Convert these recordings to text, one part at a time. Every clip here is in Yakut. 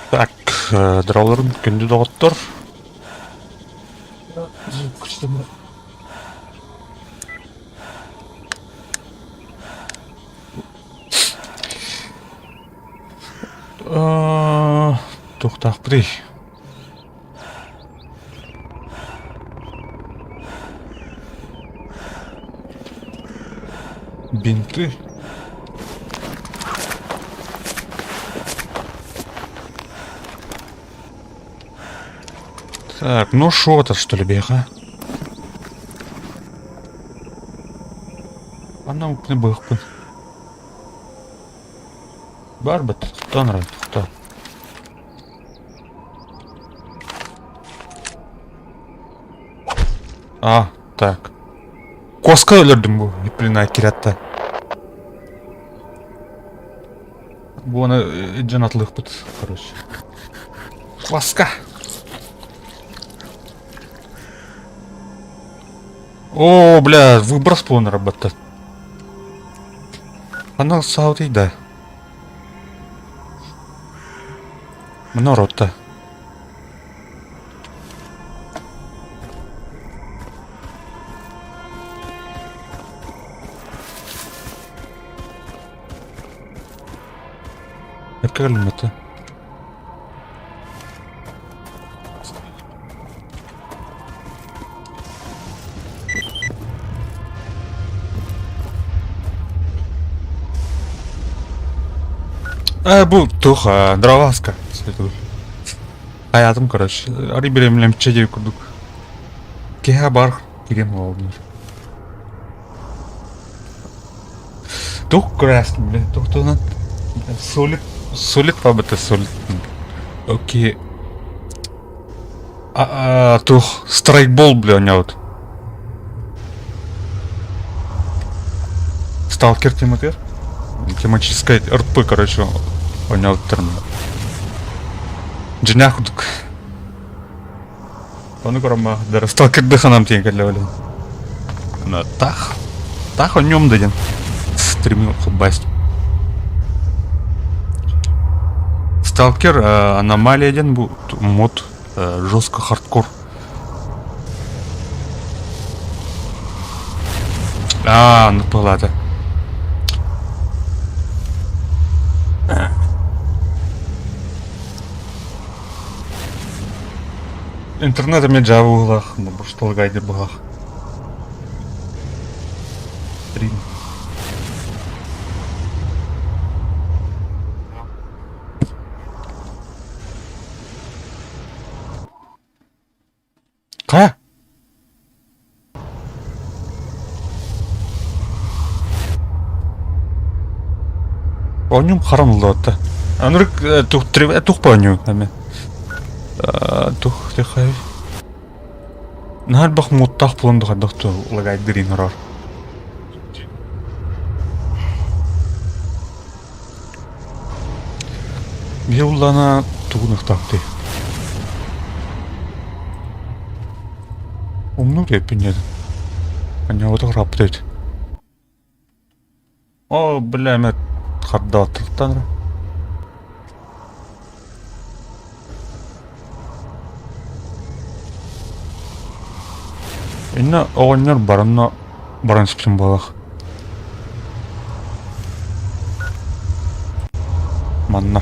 Так, драларым күндү доҕоттор. Туохтаахпытый? Бинты. Так, ну шо это что ли, беха? Ана укны быхпын. Бар бит, тон рай, А, так. Коска өлөрдүм бу, блин, киратта. Бу аны дьон атлыхпыт, короче. Кваска. О, бля, выброс полный работает. Она саутый, да. Мына ротта. Кэлим это. Э, бу тух, дроваска. Аятым, короче. Ари беремлем чеди курдук. Кеха бар кирем олдур. Тух красный, бля, тух тунан. Солид, солид пабыта солид. Окей. А, тух, страйкбол, бля, у него вот. Сталкер тематер? Тематическая РП, короче, у него термин. Дьиҥнээх курдук. Ону көрөн баар сталкерды ханам тиийэн кэллэ блин. Тах. Тах о нем даден. Стримил хубасть. Сталкер аномалия диэн бу мод жестко хардкор. Аа, ну палата. Интернет эмиэ дьаабы быһыылаах, бұрышталгайды быһах. Стрим. Хайа? Оонньуум харан ыллаата. Анырык тух оонньуу эми. Тух техай. Наһаа элбэх муоттаах буолан хайдах лагайдырын орор. Биһи уллана тугун ыхтаахтый? Умнуу диэппин диэтим. Анньаабатах ырааппыт эбит. О, бля, эмэ Хардааттан Инна оҕонньор баранна баран испитим буолах. Манна.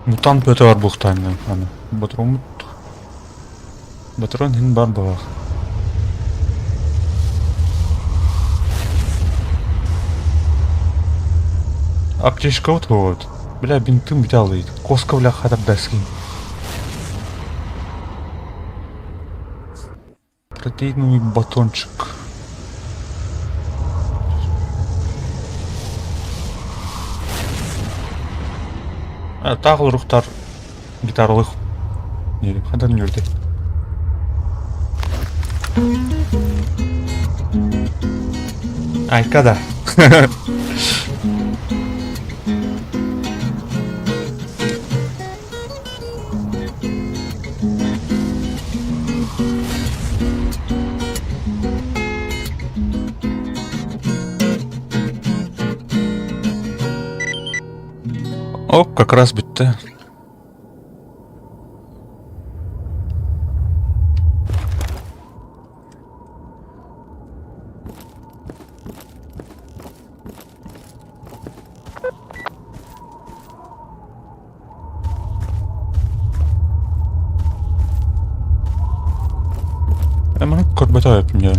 Мутант бөтө бар буохтаан аны. Ботроммут Ботурон иһин бар буолуох. Аптечка вот. Бля, бинтым бүтэ Коска, бля, хатардаскин. Протеиновый батончик. Таах олоруктар гитаралых хантан үөрдэ. Айка да. Оп, как раз бүттэ. Эманы көрбөтө эппин дьэ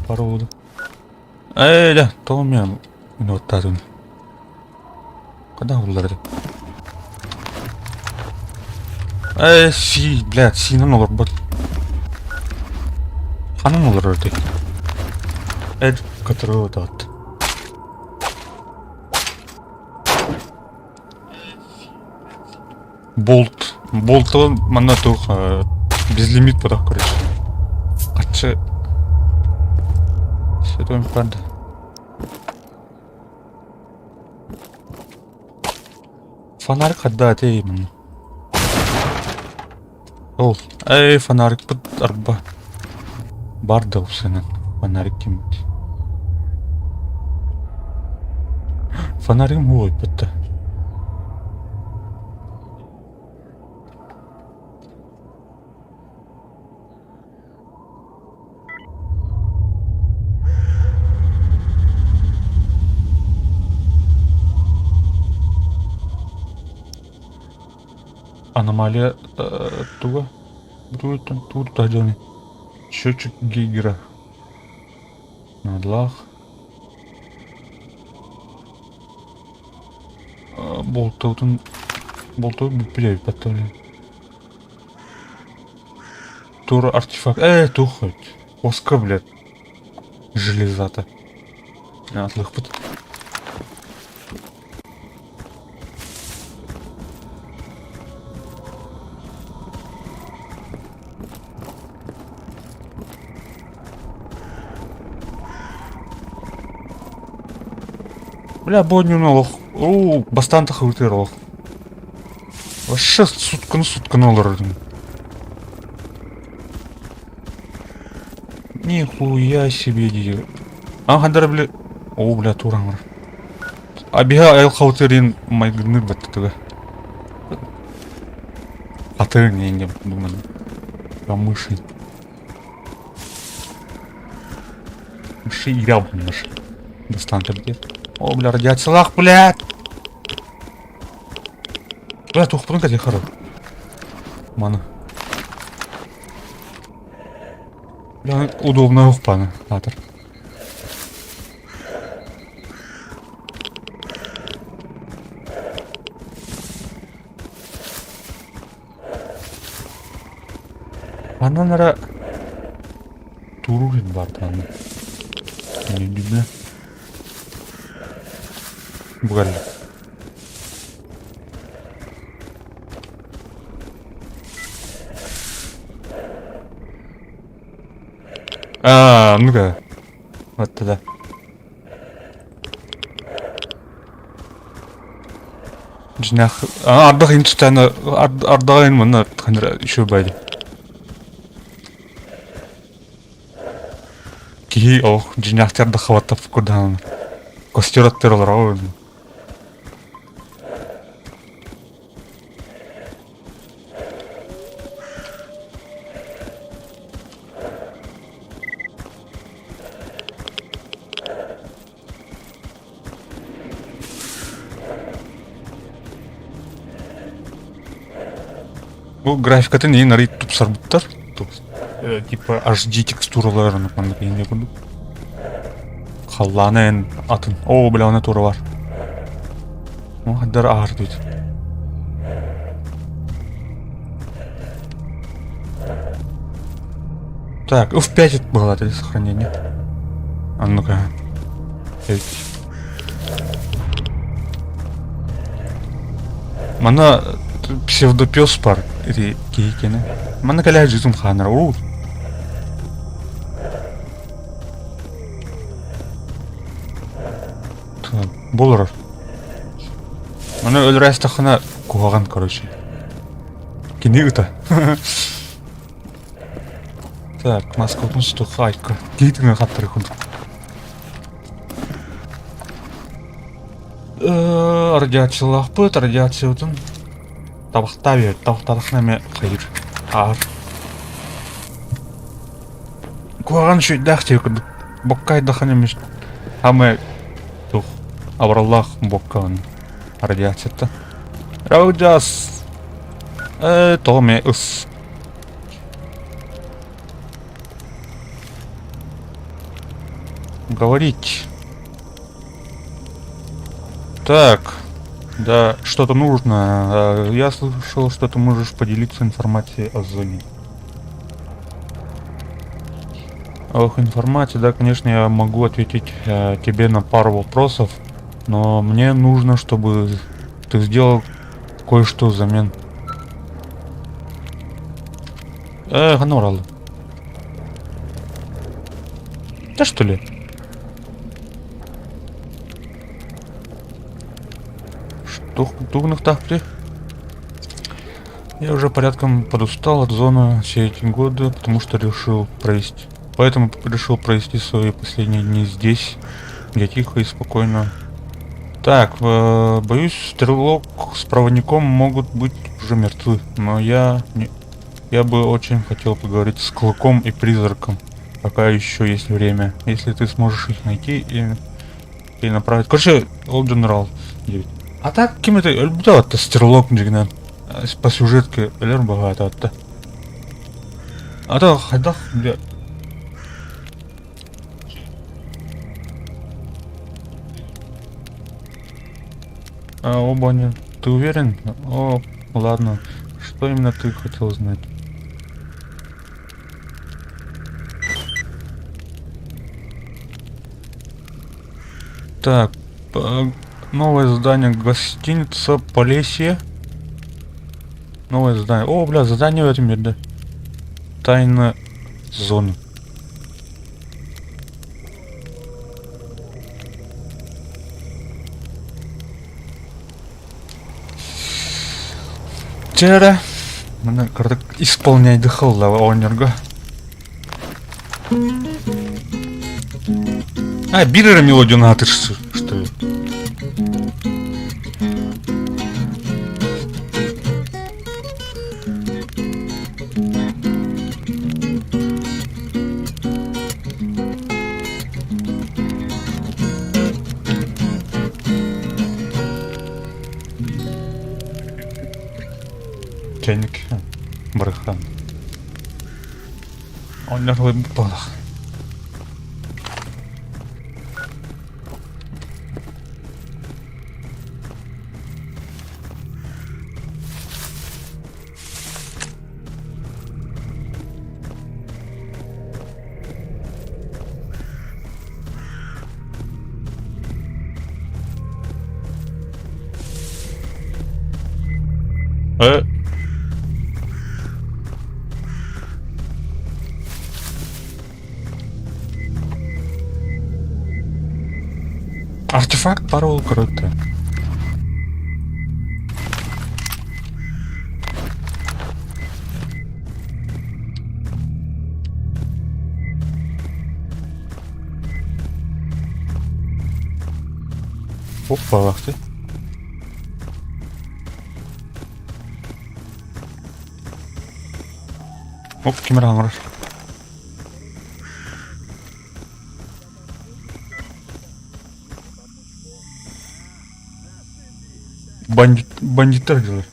паролу. Ээ дьэ, тоҕо мен уоттаатым. Когда уллар Ээ, си, блядь, сиинэн олорбот. Ханан олорор этэй? Эр которого таат. Болт. Болты манна туох безлимит потох короче. Аччы. Сөтөн барды. Фонарик хадда ате манна. Ол, эй, фонарикпыт арба. Бар да сенен. Фонарик киммит. Фонаригым уойбут да. Аномалия туга? Тугу тута Счетчик Гейгера. Надлах. Болтаутун болтау бүппүлэбит баттабын. Тур артефакт. Э, тух хоть. Оска, блядь. Железата. Атлыхпыт. Бля, бу оонньууну олох уу бастаан тахыбытыгар олох вообще сутканы сутканы олорордум. Нихуя себе дии. А хандара бля О, бля, тураҥар. Абиһа айылхабытырин майгынныыр баттатыга. Атырын не думаю. Мыши. Мыши ирябмыш. Достан где? О, бля, радиациялаах, блядь! Бля, туохпутун кэтиэ харах. Маны. Бля, удобно охпаны, атыр. Манан эрэ турур баартааны. Нүдүмэ. Бугал. Аа, ну-ка. Вот туда. Дьиҥнээх ардах иһин тутааны ардаҕа иһин манна ханна үчүгэй баайды. Киһи олох дьиҥнээхтэр да хабаттап курдаан костер аттар олороҕун. Бу графикатын иһин арый тупсарбыттар. Типа HD текстураларын маннык иһинне курдук. Халлаана эн атын. Оо, бля, она тура бар. Ну, хаддар аар дейт. Так, F5 было это сохранение. А ну-ка. Манна псевдопес бар ити киһи киэнэ. Манна кэлээ житун хаанара уу. Болорор. Маны өлөрөөстөххүнэ куһаҕан короче. Кини ыта. Так, маскотун стуха айка. Киһитин хаттары курдук. Радиациялаахпыт, радиациябытын табахтаа биэр, табахтаатахына эмиэ хайыр, аар. Куһаҕан үчүгэйдээх дии курдук. Боккайдахына эмиэ самое туох абыраллаах боккаҕын радиацията. Раудас! Э, тоҕо эмиэ ыс. Говорить. Так, да, что-то нужно. Я слышал, что ты можешь поделиться информацией о зоне. Ох, информация, да, конечно, я могу ответить э, тебе на пару вопросов, но мне нужно, чтобы ты сделал кое-что взамен. Э, Ханорал. Да что ли? Что ты? Я уже порядком подустал от зоны все эти годы, потому что решил провести. Поэтому решил провести свои последние дни здесь, где тихо и спокойно. Так, э, боюсь, стрелок с проводником могут быть уже мертвы, но я не, я бы очень хотел поговорить с Клыком и Призраком, пока еще есть время. Если ты сможешь их найти и, и направить. Короче, Old General 9. А так, ким это? Өлбүтэ атта стрелок дьигинэн по сюжетке өлөр баҕата атта. А то хайдах бля. А, оба Ты уверен? О, ладно. Что именно ты хотел знать? Так, новое здание гостиница Полесье. Новое задание. О, бля, задание в этом мире, да. Тайна зоны. Вчера Маны кырдык исполняй дыхалла оонньорго. А, биир эрэ мелодияны аатыр что ли? Чайник барыхан. Оонньор буолах. Э. Артефакт парол круто. Опа, ты. Оп, ким эрэ хаҥырар. Бандит, бандиттар дьылар.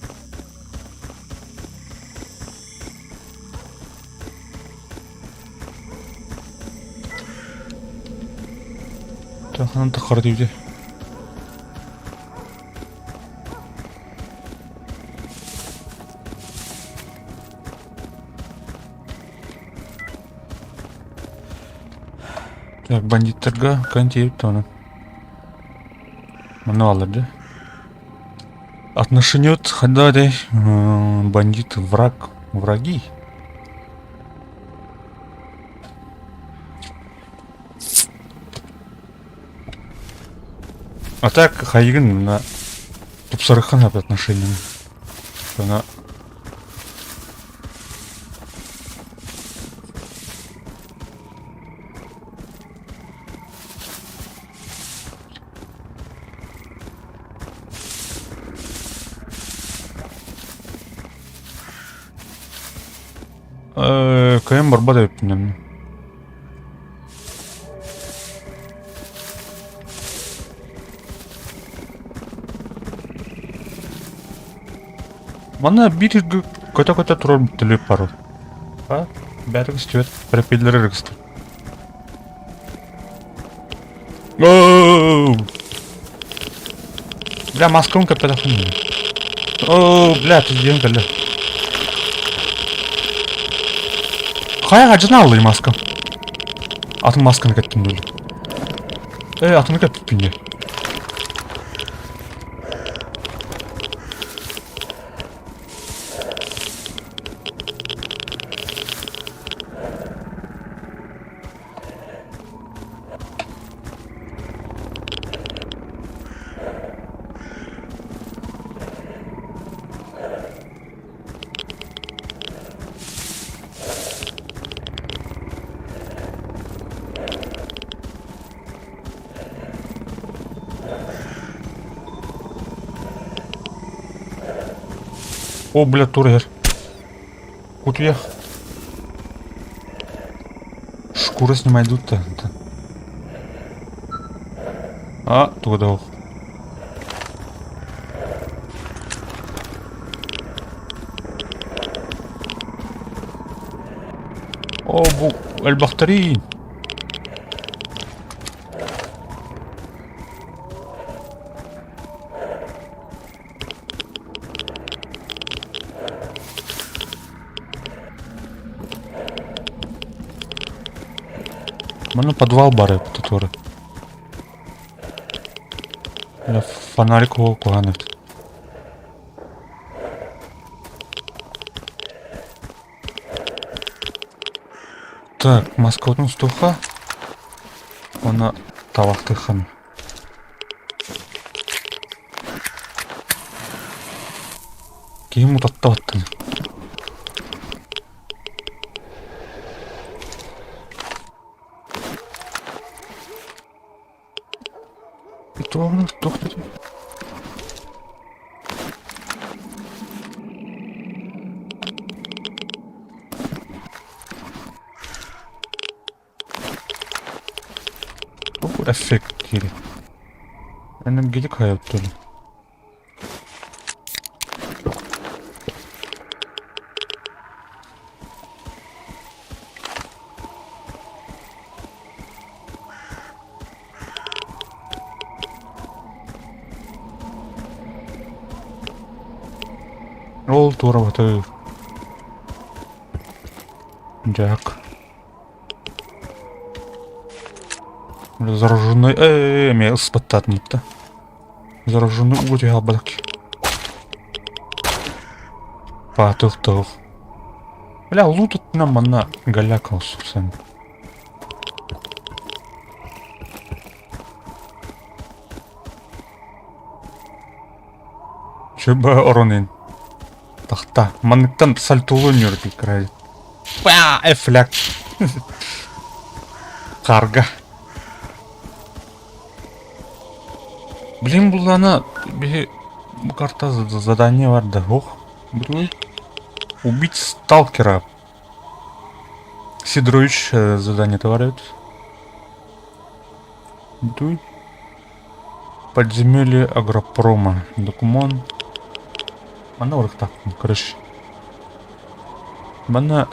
Ханан таххара диэбитэ. Так, бандиттарга кан тиийбит тону. Манна бааллар дии. Отношениет хадаа бандит враг враги. А так хайыгын мына тупсарыххан сөп отношенияны. Она Кыайан барбат эбиппин Манна биир көтө-көтө турар төлүөп бар. А? Бэйэтэ көстүбэт. Пропеллер эрэ көстөр. Оу! Бля, маскабын кэппэтэхпин. Оо, бля, түздүөн кэллэ. Хайа хадьына аллый маскам. Атын масканы кэттим дуу. Э, атыны кэппиппин дии. О, бля, тур иһэр. Кутуйах. Шкура снимай тут-то. А, туга да О, бу элбэхтэрин. Манна подвал баар эбит туора. Фонарик уол куһаҕан эбит. Так, маскабытын устуохха уонна табахтыахха. Киһим утатта баттан. Туох туох Туох эффект диир. Энергетик хайа Ол туорабаты Дьаак. Зараженный э эмиэ ыспаттаатым да. Зараженный уу түһэ албатах. Паатых тоох. Бля, лут оттунан манна голяк алсуксан. Чөбө оронин. Тахта. Манныктан сальтулу ньүрдүй край. Па, эфляк. Карга. Блин, буллана биһи бу карта задание бар да. Ох, бутуй. Убить сталкера. Сидорович задание товарит. Бутуй. Подземелье агропрома. Документ. Манна урыктаахпын, короче. Манна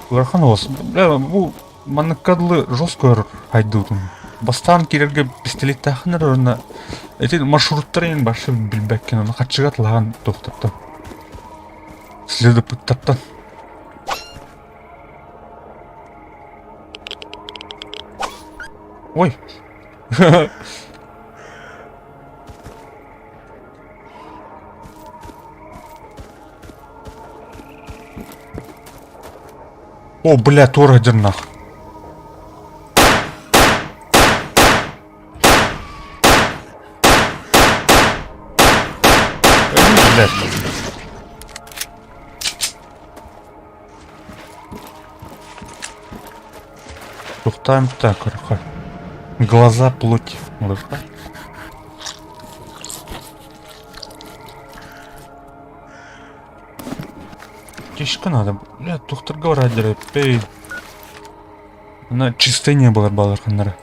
Ыарахан оҕус. Бля, бу манныкка дылы жестко хайдыытын. Бастаан киирэргэ пистолеттаахын эрэ уонна ити маршруттар иһин барсы билбэккин, ону хаччыга тылаһан туохтартан. Следопыттартан. Ой. О, бля, туора дьонноох. Блядь. Тохтаан так, көрөххө. Глаза плоть. Лыхха. Тишка надо. Бля, тухтарга барар пей. Она чистой не было баларханнара.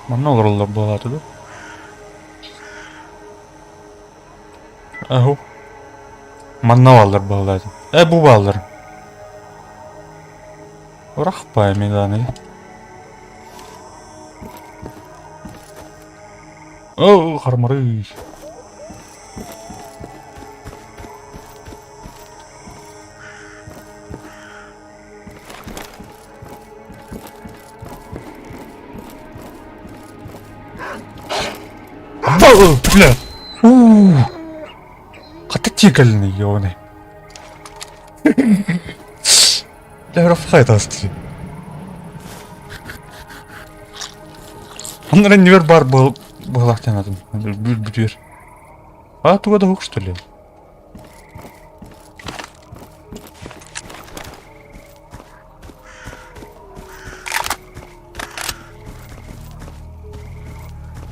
Манна олороллор буолаата дуо? Аһу. Манна бааллар буолаата. Э, бу бааллар. Ырахпай Миланы. О, хармарый. Бля! У! Хата тиэкэллин ёбаный. Бля, рафхай тастыы. Оннор иннибэр баар быһылаах диэн бүтүөр. А туга да хук что ли?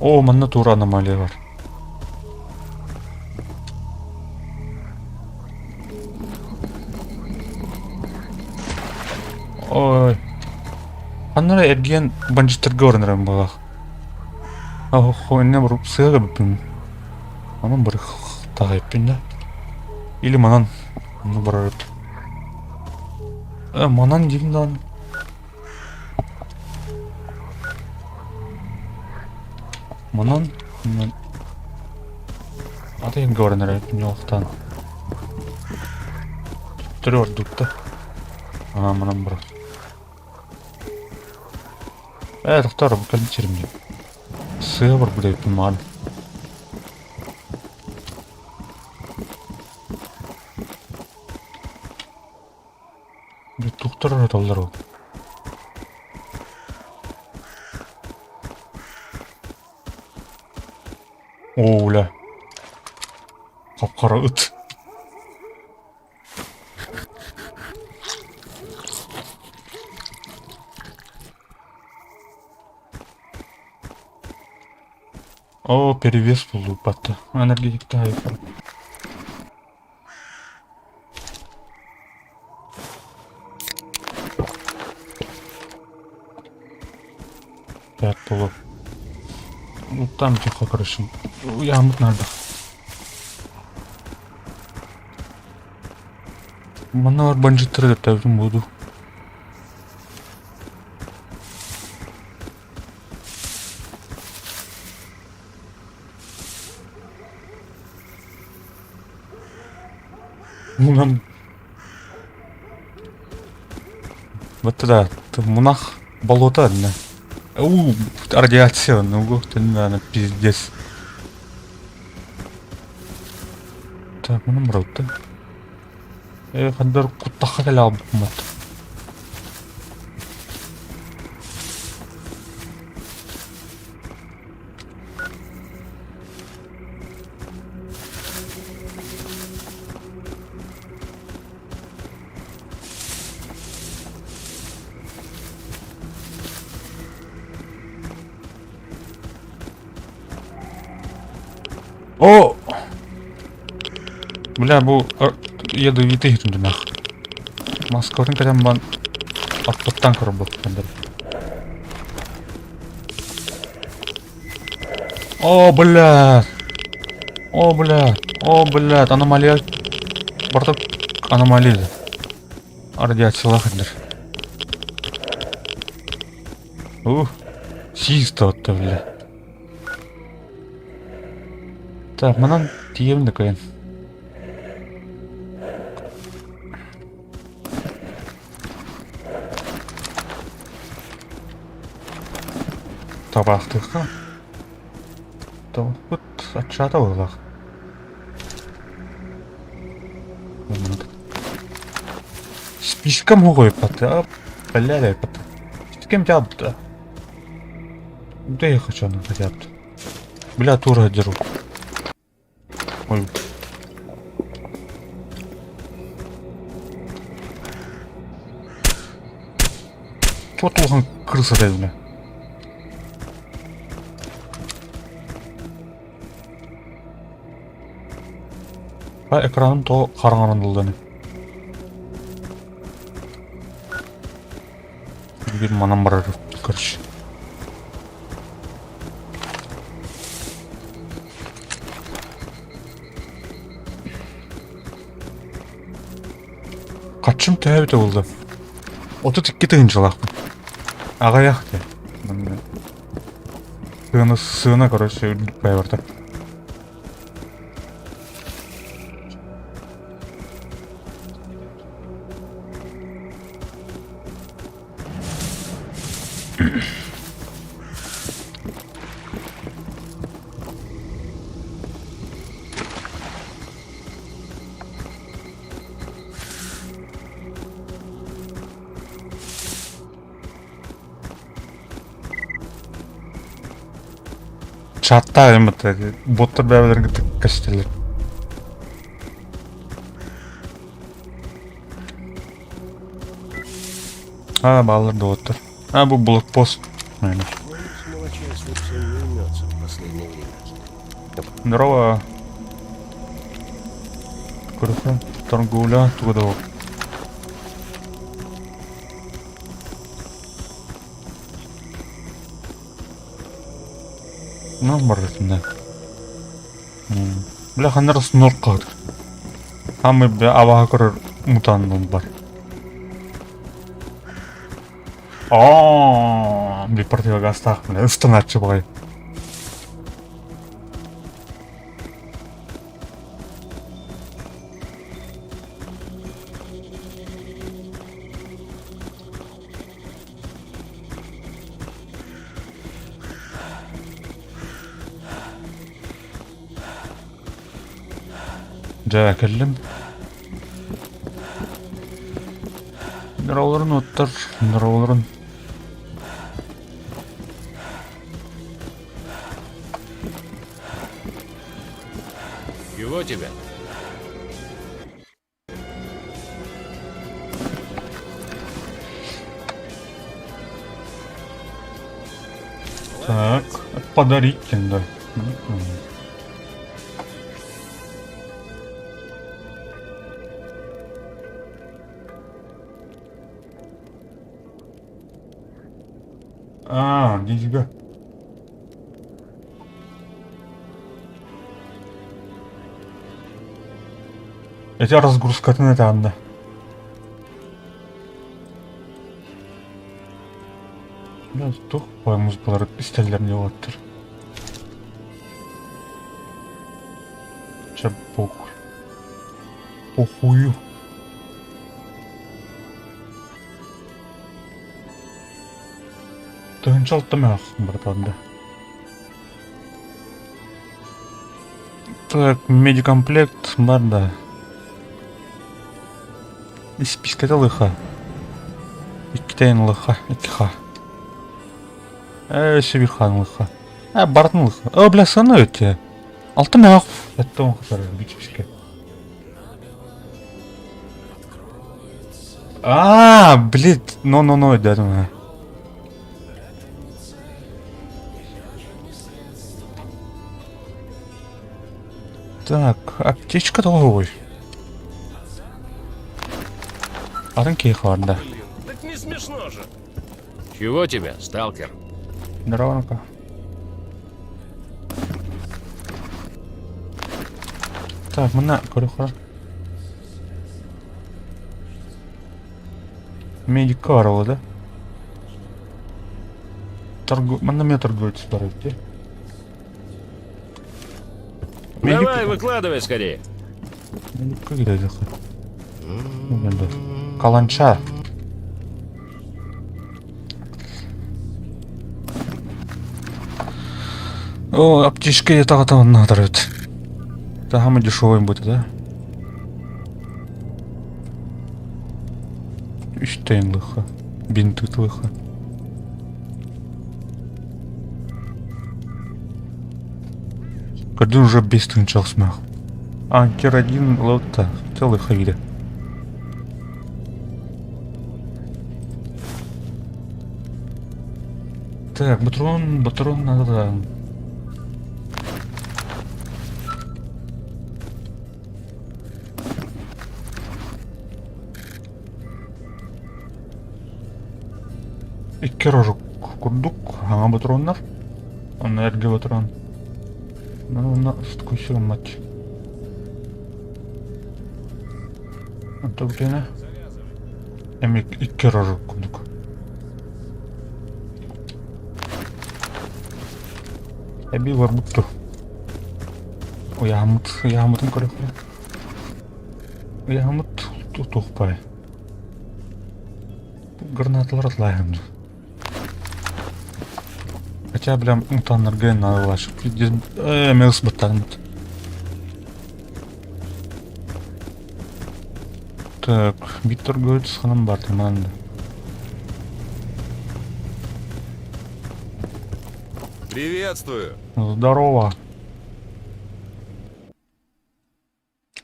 О, манна тура аномалия бар. Ой. Ханна эрэ эргийэн бандьыттарга баран эрэн буоллах. Иннэ бар сыа эбиппин. Онон бары таайыппын да. Или манан онно барар эбит. Э, манан диэн даҕаны. Манан манан ата эмгэ баран эрэ ньуохтаан. Төттөрү ордук да. Аа, манан барар. Ээ, тохтоор, бу кэлин сирим дии. Сыа барбыт эбиппин маҕан. Туохтар ыраталлар ол? Оо, бля. Хап-хара ыт. О, перевес буллуппатта. Энергетикта айфон. Так, полу. Ну там тихо, короче. Уйааммыт наада. Манна бар бандьыттары дөптөөбүтүм буолду. Мунан Вот да, мунах болото одна. У, радиация, ну, ты, наверное, пиздец. Так, мунан баралта. Э, хандар куттахха кэлэ албыкмат. О! Бля, бу ядовитый иһитиннэх. Маскабытын кэтэн баран аттыттан көрбөппүн. О, бля! О, бля! О, бля! Аномалия. Барыта аномалия. Радиациялаах этилэр. Ух, сиис-то бля. Так, манан тиийэбин да кыайан. Табаахтыахха. Тоҕоппут аччаата быһыылаах. Списком хугуйпат, бля, С кем тябта? Да я хочу на хотя бы. Бля, тура держу. Ой. Чего улахан крыса бля? А экраным то хараҥаран ылланы. Биир манан барар, короче. Хаччым төһө эбитэ буолла? 32 тыһыынчалаахпын. Аҕыйах диэн. Манна Сыана, сыана, короче, үрдүк барда. Чаттаа боттар бэйэлэрин кытта кэстэллэр. А, бааллар доҕоттор. А, бу блокпост. Наверное. Начальство все не имется в последнее время. Здорово. Көрүхэ, торговля туга да Ну, барытында. Бля, ханнар снор калды. Хамы бля абаха көрөр мутанным бар. Аа, би противогазтаах бля, ыстанааччы баҕайы. Дьэ, кэллим. Норолорун оттор, норолорун. Чего тебе? Так, подарить да. А, нифига. Эти разгрузкатын это Анна. Бля, туох музыкалар истэллэр уолаттар. Чэ, похуй. Похую. Тыһыынча алта мөөх братан да. Так, медикомплект бар да. Испискэтэ лыха. Иккитэйин лыха, икки ха. Э, өссө биир хаан лыха. Э, барытын лыха. О, бля, сана өтте. Алта мөөх. Этте он хатар, бичписке. А, блин, но-но-но, дядя. Так, аптечка тоҕо Атын киһи барда. Блин, так не смешно же. Чего тебе, сталкер? Здорово, Так, мына көрөхөр. Медик Карла, да? Торгу... Манна меня торгует старый, Давай, выкладывай скорее. Каланча. О, аптечка я так там надо. Это самый дешевый будет, да? Үстейн лыха. Бинты лыха. Кырдын уже бес тыһыынча смах. Антирадин лотта целых вида. Так, патрон, патрон надо, да. Икки рожок курдук, хаҥа патроннар. Онно эргэ патрон. Ну, скусил мать. Онто бүтүнэ. Эми икки рожок курдук. Эби барбытту. Уйааммыт, уйааммытын көрөхпүт. Уйааммыт туохпай. Гранаталар атлайым. Хотя, бля, мутаннарга надо Мелс баттанмыт. Так, бит торговец ханам бар манды. Приветствую! Здорово.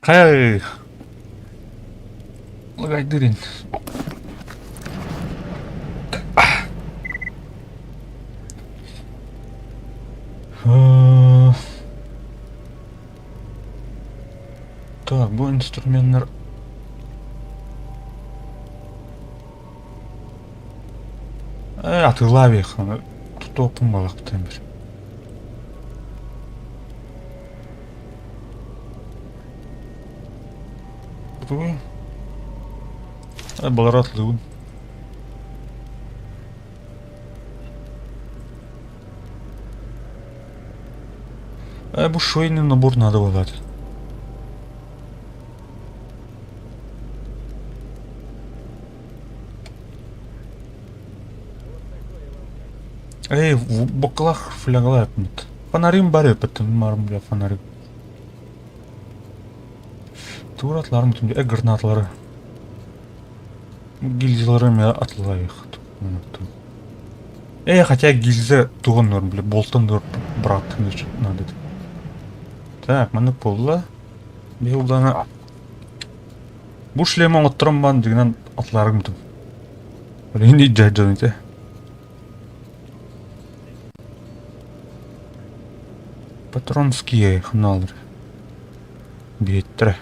Хей! Лагайдырин. Так, бу инструменттар атыылаабыах тутуоппун балахтан бир. Тугуй? Балар атылыыбын. Бу швейный набор надо было. Эй, в бокалах флягалаапмыт. Фонарим бар эппитин марым бля фонарик. Туратларым түнде гранаталары. Гильзалары мен атылайық. Хотя гильза туғын нөр, бля, болтан нөр, брат, надо. Так, маны полла. Беулдана. Бу шлем оңоттурам бан дигинен атларым тум. Блин, не жаджан ите. Патронские ханалар. Биеттре.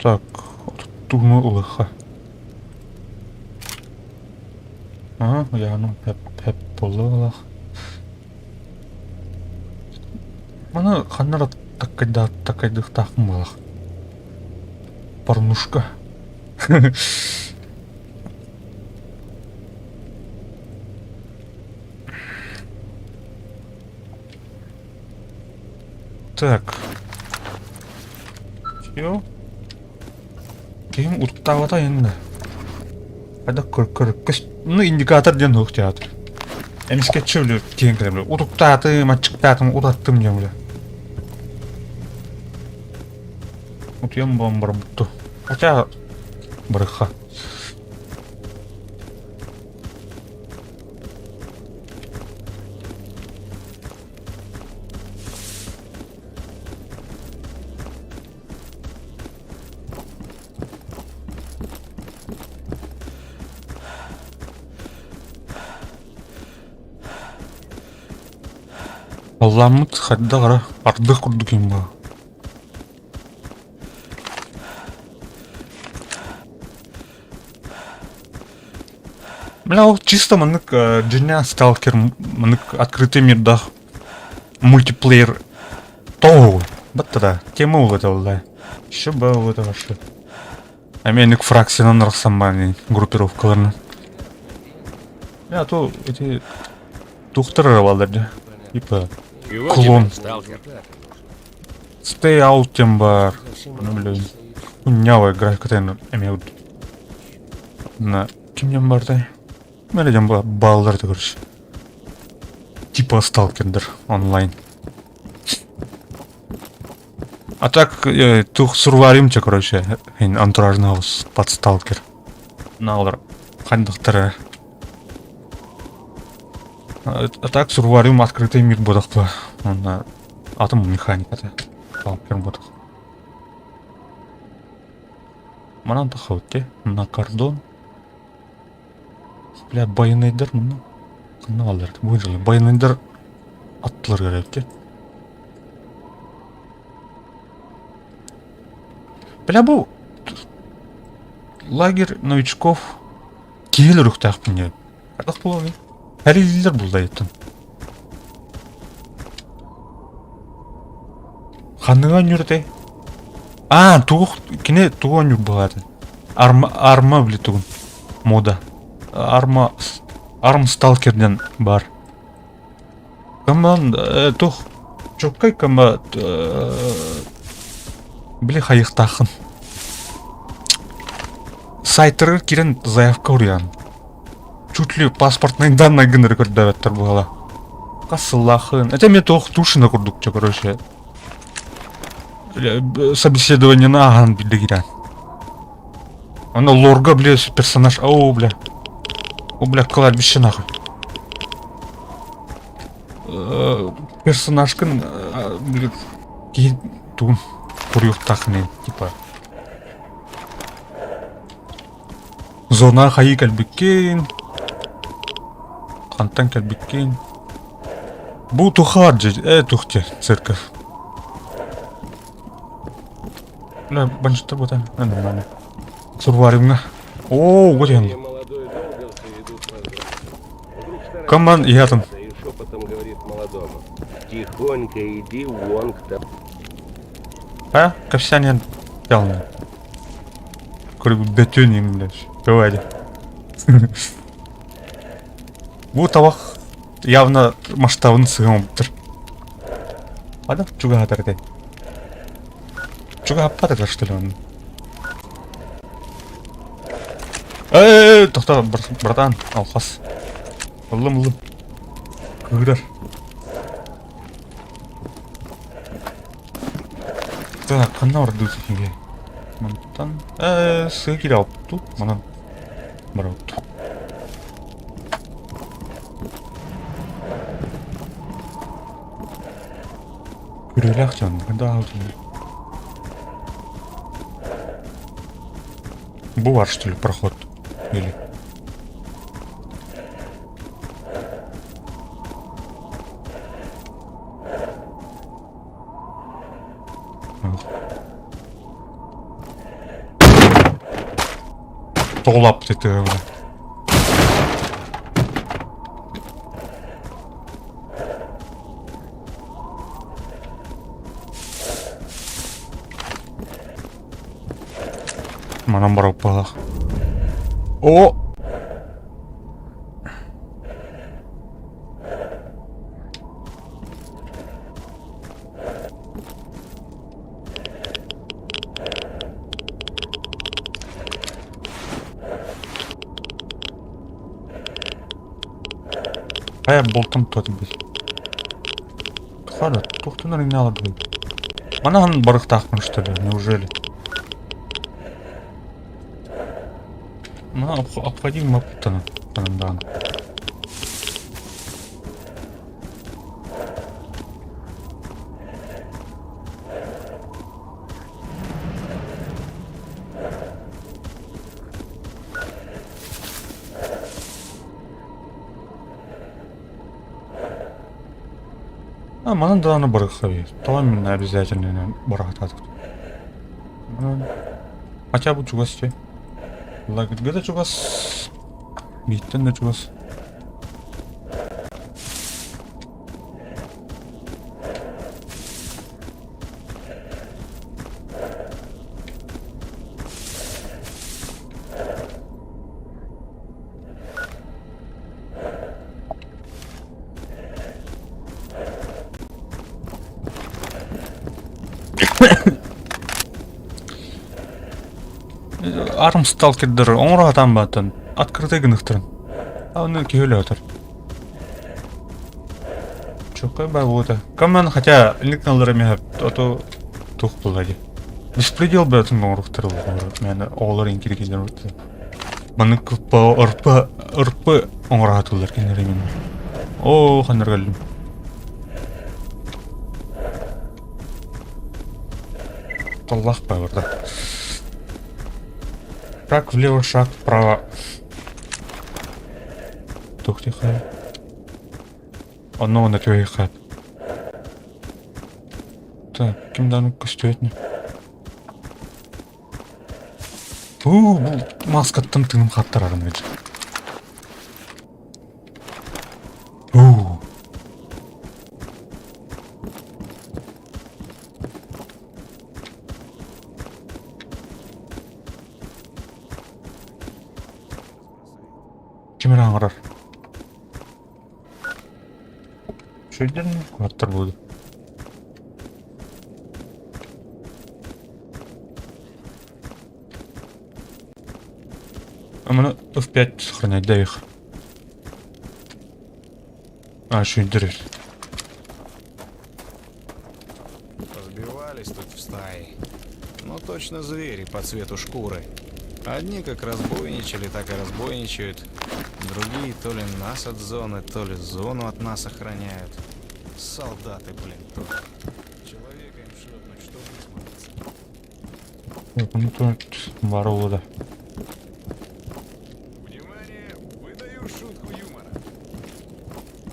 Так, тугну улыха. Ага, яну пеп пеп боллах. Маны ханнара таккайда таккайдыхтаахпын буолах. Порнушка. Так. Все. Ким уттаабата инна. Хайда көр көр көс ну индикатор диэн суох театр. Эмискэччи били тиэн кэлэн били утуктаатым, аччыктаатым, утаттым диэн били. Утуйан буолан барбытту. Хотя барыха. Халлааммыт хайдах эрэ ардах курдук им баа. Бля, ол чисто маннык дьиҥнээх сталкер маннык открытый мирдаах мультиплеер тоҕо батта да тема ол это да. Еще бы это вообще. Эмиэ фракциянан арахсан баан группировкаларынан. Я то эти тухтар эрэ бааллар дии. Типа клон. Stay out диэн баар. Ону билэбин. Унньаабай графиката эмиэ На ким диэн баартай? Мэлэ диэн бааллар это короче. Типа сталкердер онлайн. А так тух сурваримча короче антуражный под сталкер. Наалар хандыктара. А так сурварим открытый мир бодохпа. Онна атом механиката. Сталкер бодох. Манан тахабыт На кордон. Бля, байынайдар мына. Ханна баллар? Бу жылы байынайдар аттылар керек Бля, бу лагерь новичков киһилэр үхтээхпин диэн. Хайдах буолуой? Тэриллэр булдайыттан. Ханныга оонньуур Аа, тугу кини тугу оонньуур буолаатын? Арма, арма били тугун мода. Арма, арм сталкер диэн баар. Коман тух чоккай кама били хайыхтааххын. Сайтарга киирэн заявка уруйан. Чуть ли паспортный данные гынары көрдөбөттөр буола. Хас сыллаахын. Это эмиэ туох тушина курдук чэ короче. Собеседованиены ааһан билде киирэн. Аны лорга, бля, персонаж, оу, бля. О, бля, кладбище нахуй. Персонажкын, бля, киһи тугун туруйуохтааххын типа. Зона хайыы кэлбиккин, хантан кэлбиккин. Бу тухаар дьэ, тух дьэ, церковь. Бля, бандиттар буолан, нормально. Сурваримҥа. Оо, вот он. Молодой долговцы ведут назад. Вдруг старая Коман иһэтин. и шепотом говорит молодому. Тихонько иди вон к тому. А? Кэпсээн ялны. Бөтүн иҥнэр. Давай. Бу табах явно масштабын сыһымыттыр. Ада чугаһатар этэй. Чугаһаппат что ли он? Эй, тохто, братан, алхас. Ыллым, ыллым. Кыырар. Так, ханна ордуу сихиге? Мантан сыы кире алыпту, манан барабыт. Күрүөлээх дьон, да Бу бар, что ли, проход? Или... Тоҕулааппыт этэ Манан барыппалаах. О! Хайа бултум туот бит. Хара, туохтан арыйнааларбын. Манаһын барыктаахпын что ли, неужели? Ну, обходим маппутаны. Танандаан. А манан даҕаны барыахха эбит. Тоҕо именно обязательно барахтаатык? Хотя бы чугас дии. Лагерьга да чугас, бииртэн да чугас. Арм сталкердары оҥоро сатаан бааттан открытый гыныхтарын. А оны киһи өлөөтөр. Чоккай баа буота. Каман хотя инник наллара меха ото тух буолла дии. Беспредел бөтүн оҥоруктар мен оҕолор инкирикилер Маннык РП РП оҥоро сатыыллар кинилэр именно. Оо, ханнар кэллим. Аллах барда. Шаг влево, шаг вправо. Тух тихо. Онно уонна түһүөххэ. Так, ким даҕаны көстүбэт Уу, бу маскаттан тыыным хаттарарын били. Уу. Ким эрэ аҥарар. Үчүгэйдэр куһаттар буолуо. А маны F5 сохранять дай их. А, үчүгэйдэр эбит. Сбивались тут в стаи. Но точно звери по цвету шкуры. Одни как разбойничали, так и разбойничают. Другие то ли нас от зоны, то ли зону от нас охраняют. Солдаты, блин, тут. Человека им шлепнуть, что высмотреться. Ну, тут воруда. Внимание! Выдаю шутку юмора.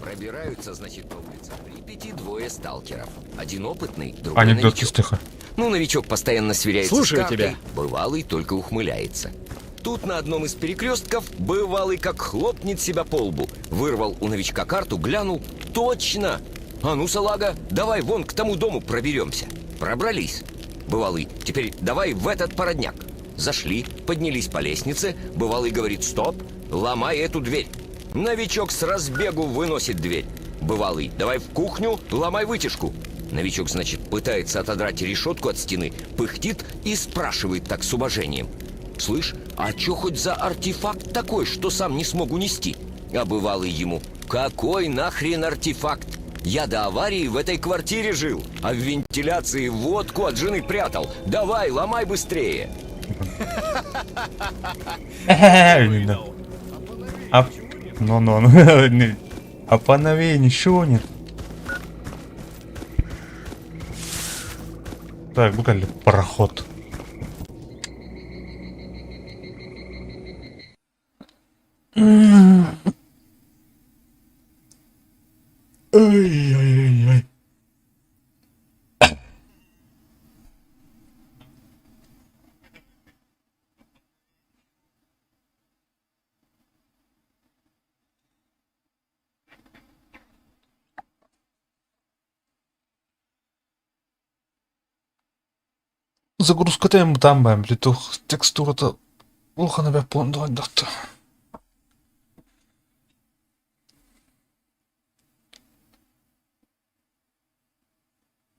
Пробираются, значит, по улицам Припяти двое сталкеров. Один опытный, другой Анекдот новичок. истиха. Ну, новичок постоянно сверяется Слушаю с картой, тебя. бывалый только ухмыляется. Тут на одном из перекрестков бывалый как хлопнет себя по лбу. Вырвал у новичка карту, глянул. Точно! А ну, салага, давай вон к тому дому проберемся. Пробрались. Бывалый, теперь давай в этот породняк. Зашли, поднялись по лестнице. Бывалый говорит, стоп, ломай эту дверь. Новичок с разбегу выносит дверь. Бывалый, давай в кухню, ломай вытяжку. Новичок, значит, пытается отодрать решетку от стены, пыхтит и спрашивает так с уважением. Слышь, а чё хоть за артефакт такой, что сам не смог унести? А бывалый ему, какой нахрен артефакт? Я до аварии в этой квартире жил, а в вентиляции водку от жены прятал. Давай, ломай быстрее. Именно. А, ну, ну, ну, не. А поновее ничего нет. Так, буквально пароход. Ай-яй-яй-яй. Загрузка эм там бэм, тух текстурата улахана бэрт буолан дуһайдахта.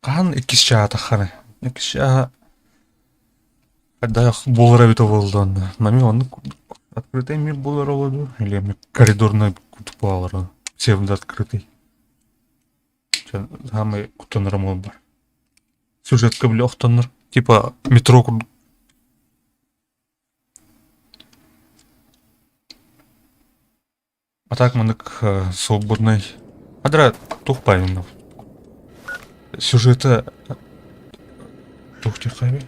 Хаһан иккис чааһа таххарай? Иккис чааһа хайдах буолар эбитэ буолла онно. Мами оннук курдук открытый мир буолар оҕо дуу или эмиэ коридорный курдук буолалар псевдо открытый. Саамай куттанарым ол баар. Сюжетка били охтоннор типа метро курдук. А так маннык свободный. Адра туох баайынна сюжета туох диэххэ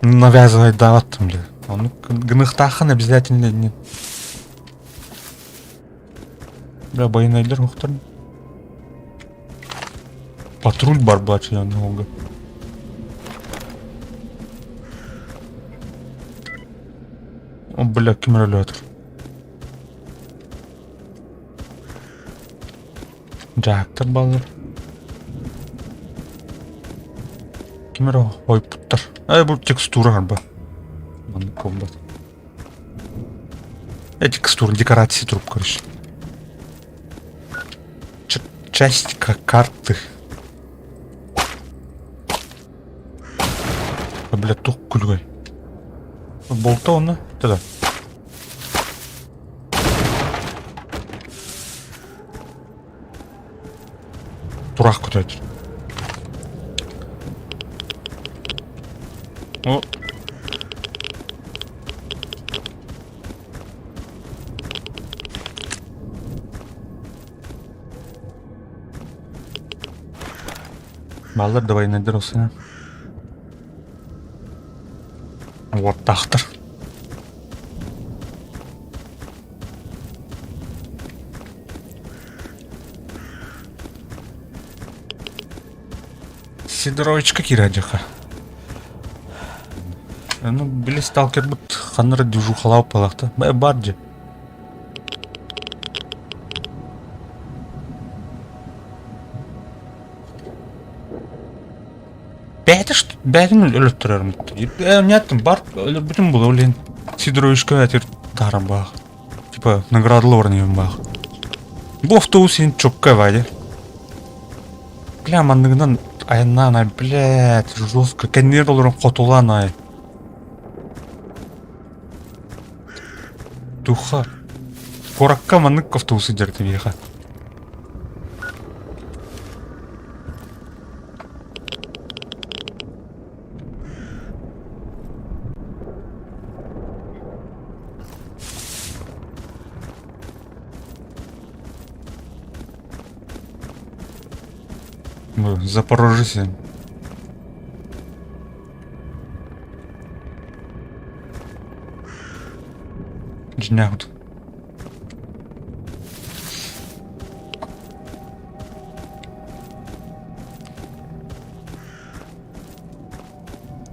Навязывать даҕаттым бile. Ону гыныхтааххын обязательно не. Бля, байынайлар охтар. Патруль бар бачыян олга. О, бля, ким өлөтөр. Дьаактар баллар. Ким эрэ хойпуттар. Ай, бу текстура арба. Маннык буолбат. Э, текстура, декорации труп, короче. Ч часть карты. А, бля, тух күлгэй. Болта оны? Да. Тураах көтөөчү. О. Баллар да военныйдар олсана. Уоттаахтар. Сидоровичка киирээдьэхэ. Ну, били сталкербыт ханна эрэ движухалаабыт буолаахта. Баар дьэ. Бэйэтэ бэйэтин өлөттөрөрүм. Нет, бар өлөрбүтүм буолуо блин. Сидоровичка этир тааран баах. Типа наградалар баран баах. Бу автобус син чокка вадя. Бля, манныгынан айаннаан ай, блядь, жестко. Кэннигэр олорон хотулаан ай. Туха. Куоракка маннык автобус сылдьар миэхэ. Запорожец. Дьиҥнээх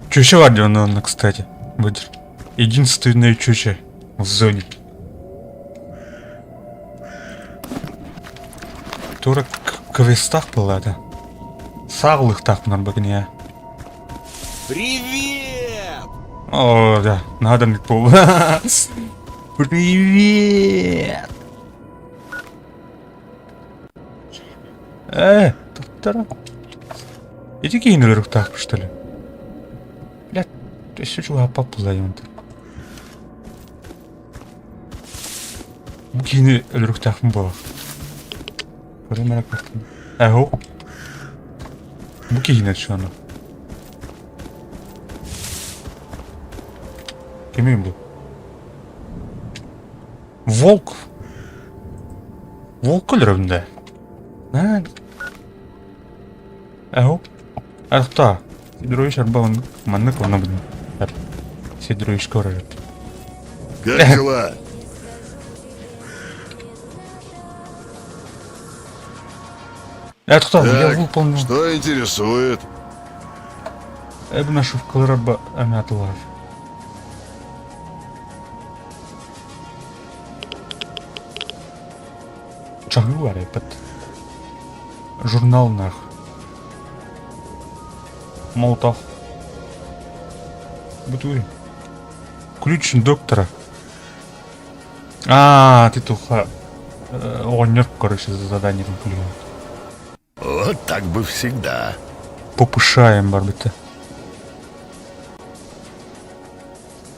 Чуча бар онно, кстати, будет. Единственное чуча в зоне. Тура квестах была, да. Саҕалыахтаах бүгүн Привет! О, да, надо мне пол. Привет! Э, тоқтара. Иди кейін өлөрүөхтээх что ли? Блядь, өссө чугаһаппат буолла Бу киһини өлөрүөхтээхпин буолар. Көрүм эрэ картина. Эһо. Бу киһини шаны. Кимий бу? Волк. Волк өлөрөбүн да. Эһо. Ахта. Сидорович арба маннык онно Сидорович көрөр. Как дела? Это кто? Я Так, выполнил. что интересует? Эб нашивкалар арба эмятылар. Чаһыы бар эппит. Журнал нах. Молотов. Бутуй. Ключ доктора. А, ты туха. Оҕонньор, короче, за задание ключ. Вот так бы всегда. Попышаем барбыта.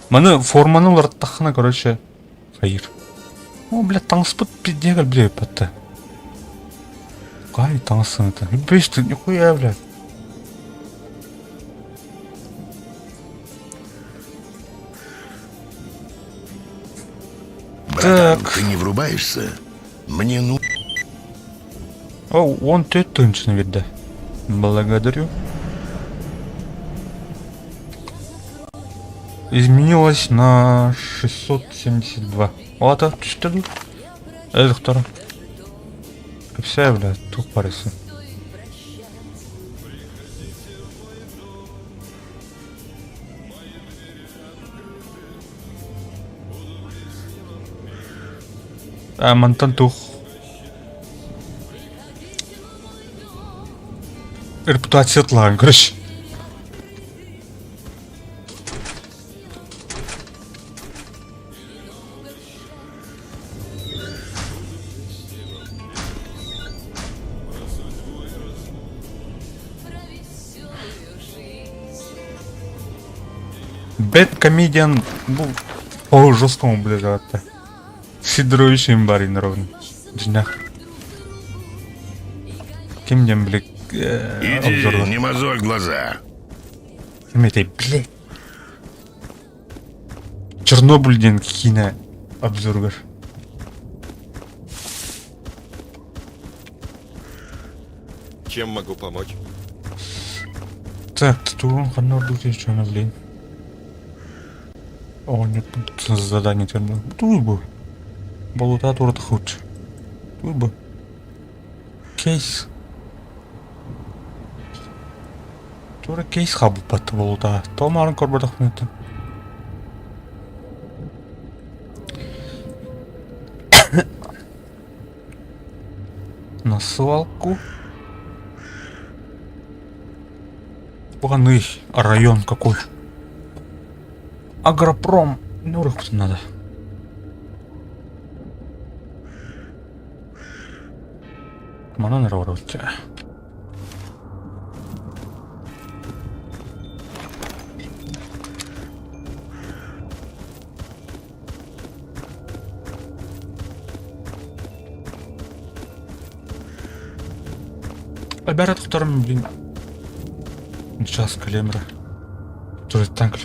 Маны форманы уларыттаххына, короче, хайыр. О, блядь, таҥаспыт пиздец бля, патта. Кай таҥасын это? Бэс ты, нихуя, блядь. Братан, Так. ты не врубаешься? Мне ну... О, он төрт видно. Благодарю. Изменилось на 672. Ата, түстэ дуу? Э, доктора. Кэпсээ бля, туох барысын. А мантан туох репутация короче. Бэт комедиан бу по жесткому ближатта. Сидорович барин ровно. Дьиҥнээх. Ким диэн били Иди, обзордар. не мозоль глаза. Ким этэй, блядь. Чернобыль диэн киинэ обзоругар. Чем могу помочь? Так, тугун ханна ордук что блин. О, нет, тут задание термин. Туй бы. Болута турат худш. Туй бы. Кейс. Тура кейс хабыппат болута. Томарын көрбөтөх мүнөтүн. На свалку. Паный район какой. Агропром. Ну, надо. Манан эрэ Бәрі тоқтарым, блин. Сейчас калемра. Тоже танк.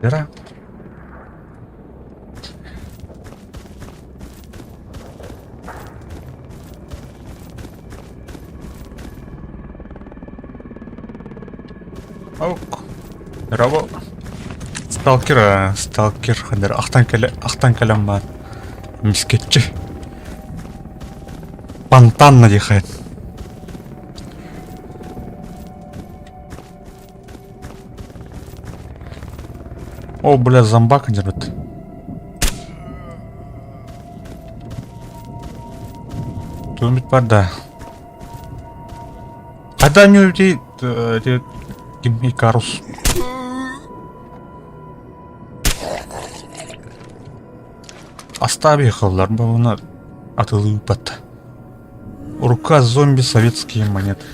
Вера. Ок. Браво. Сталкер, сталкер хандар ахтан кэлэ ахтан кэлэн баар. Мискетчи. Фонтан надихает. О, бля, зомбак дерет. Тумит бар да. Когда не уйти, ким Икарус. Остави халлар, бавына атылыпат. Рука зомби советские монеты.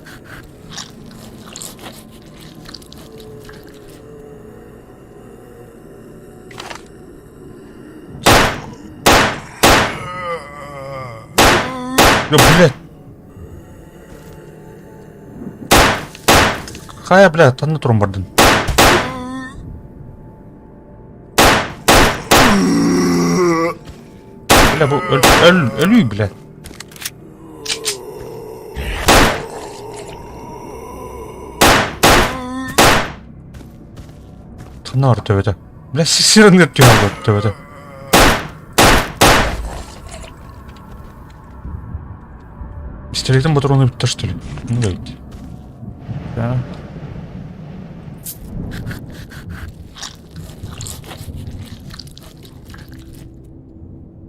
Да, блядь. Хайа, бля, танны туран бардын. Бля, бу өл, өл, өлүй, бля. Тынар төбөтө. Бля, сиренер түһэн төбөтө. Пистолетым патроны бүтті, что ли? Ну, давайте. Да.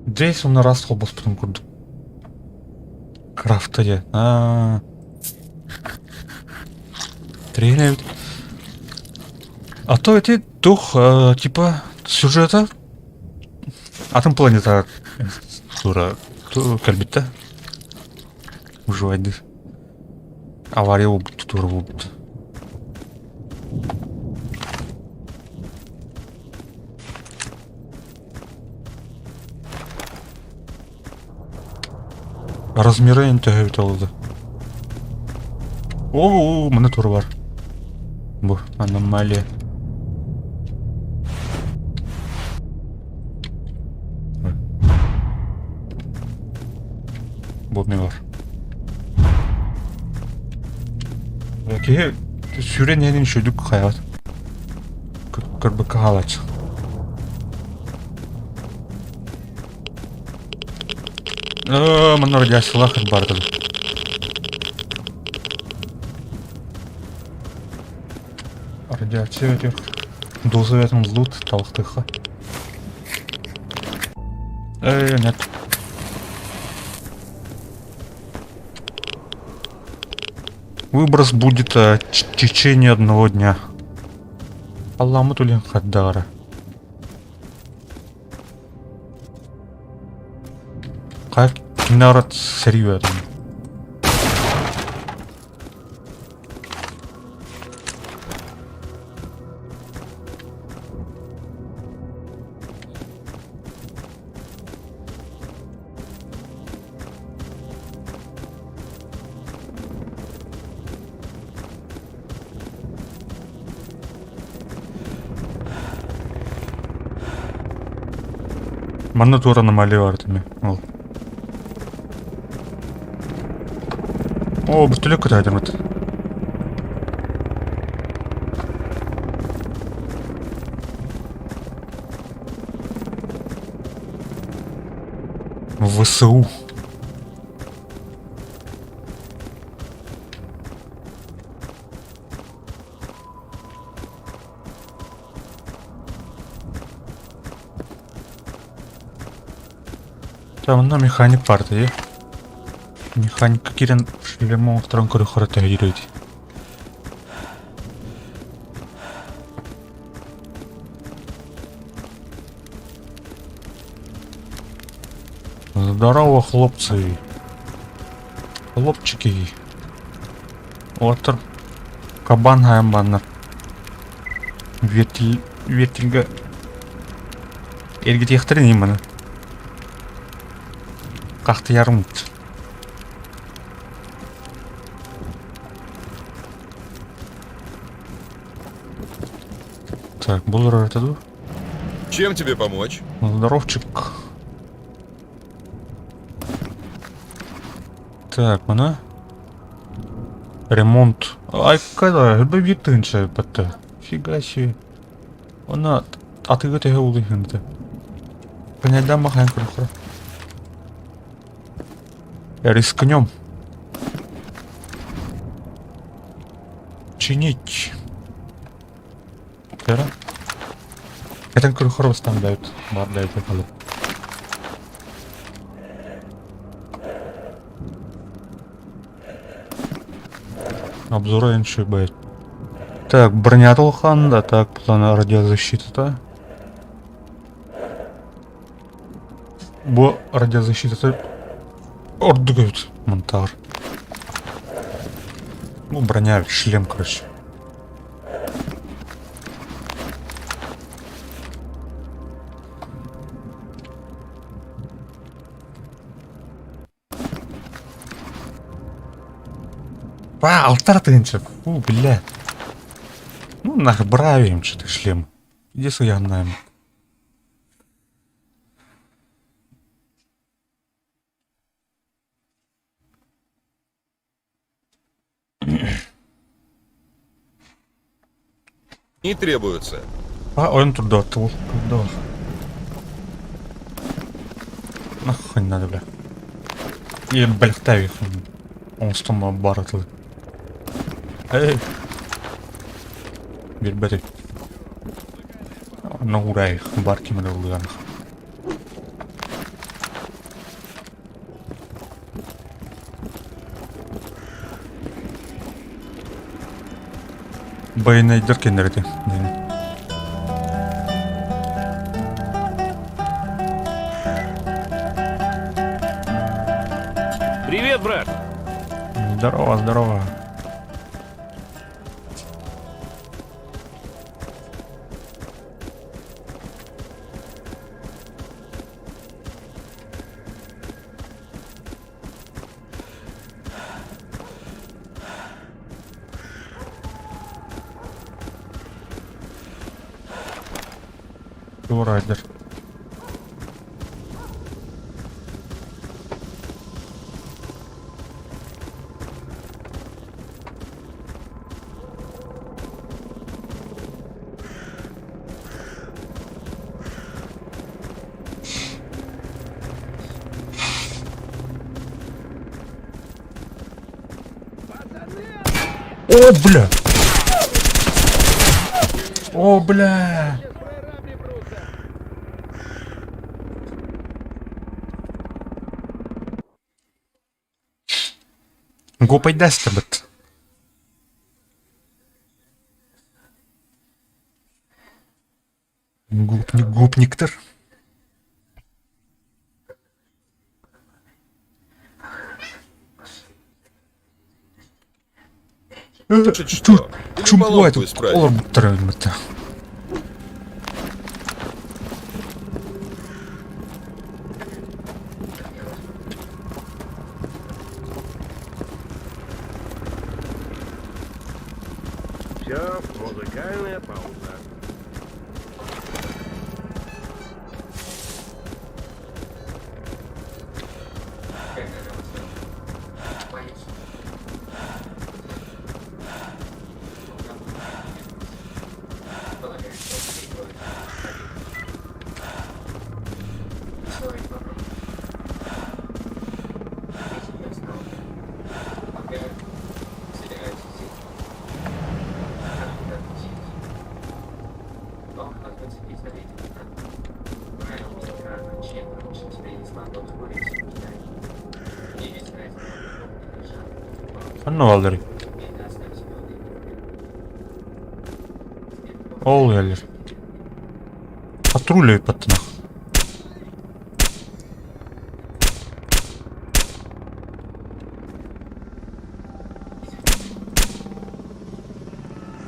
Джейсон раз холбоспутун курдук. Крафта дьэ. Аа. Тренер. А то эти дух, типа, сюжета атын планета тура кэлбит да. Выживать. Авария буолбут, тура буолбут. Размеры төһө эбитэ буолла. Оо, маны тура бар. Бу аномалия. Бу не бар. Киһи сүрэн иһэн үчүгдүк хайаҕат. Көрбөккө хаалааччы. Манна радиациялаах баар этэ. Радиация өтөр. Доза этин лут талахтыха. Нет. Выброс будет в течение одного дня. Алламыт үлэн хардагара. Как народ серьезно. Манна туора аномалия бар этими. Ол. О, бөтөлөк көтөөтүмүт. ВСУ. Там онно механик баар дии. Механикка киирэн шлем оҥорторон көрүөххэ төһө дии. Здорово, хлопцы. Хлопчики. Отыр кабан хайан баннар. Вертил, вертилге эргитиэхтэрин иһин маны. Хахтыйарым. Так, бұл ырата дуу? Чем тебе помочь? Здоровчик. Так, мына. Ремонт. Ай, когда? Бит тыһыынча батта. Фига себе. Она атыыга төһө улыйһынты. Понятно, махаен көрөхөрө. Рискнем. Чинить. Кыра. Этен көрөхөрө бастан дают. Бар дают халып. Обзоры НШБ. Так, броня Толхан, да, так, плана радиозащита. Бу радиозащита ордугают монтар. Ну, броня, шлем, короче. Па, алтар тыһыынча. Фу, бля. Ну, нахуй, бравим, что ты шлем. Иди сыяннаем. Не требуются. А, он туда, туда. Нахуй не надо, бля. И, бля, их. Он стомма баратыл. Эй. Билбэти. Ногурай, бар кимер ылыган. Байнайдар кеннерити. Привет, брат! Здорово, здорово. Райдер. О, бля! О, бля! Гопайдастабыт. Гопник, гопниктер. Что? Или Чумплай поломку тут исправить? олорбуттар өлмөттө. Все, музыкальная пауза. Ханна балларый? Ол элер. Патруль паттынах.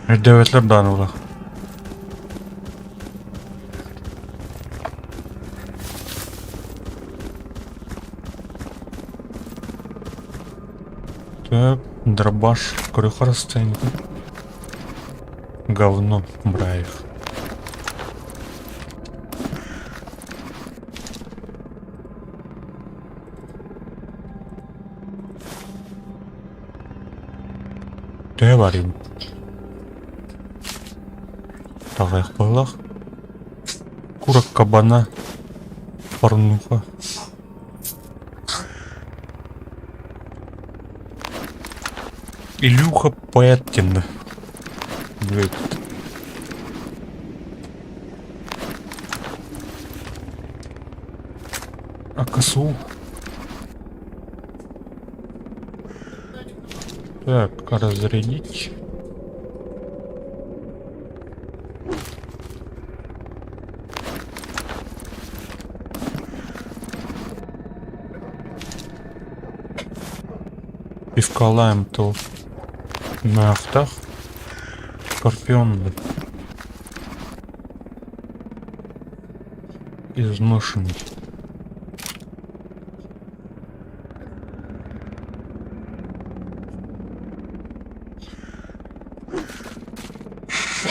Өйдөөбөтүлэр даҕаны буолуох. Так, дробаш көрүөххэ расстояние. Говно браев. Говорим. Таҕайах быһыылаах. Кура кабана. Порнуха. Илюха Поэткин. Блядь. А косу? Так, разрядить. Пивка лайм то на автах. Скорпион. Изношенный.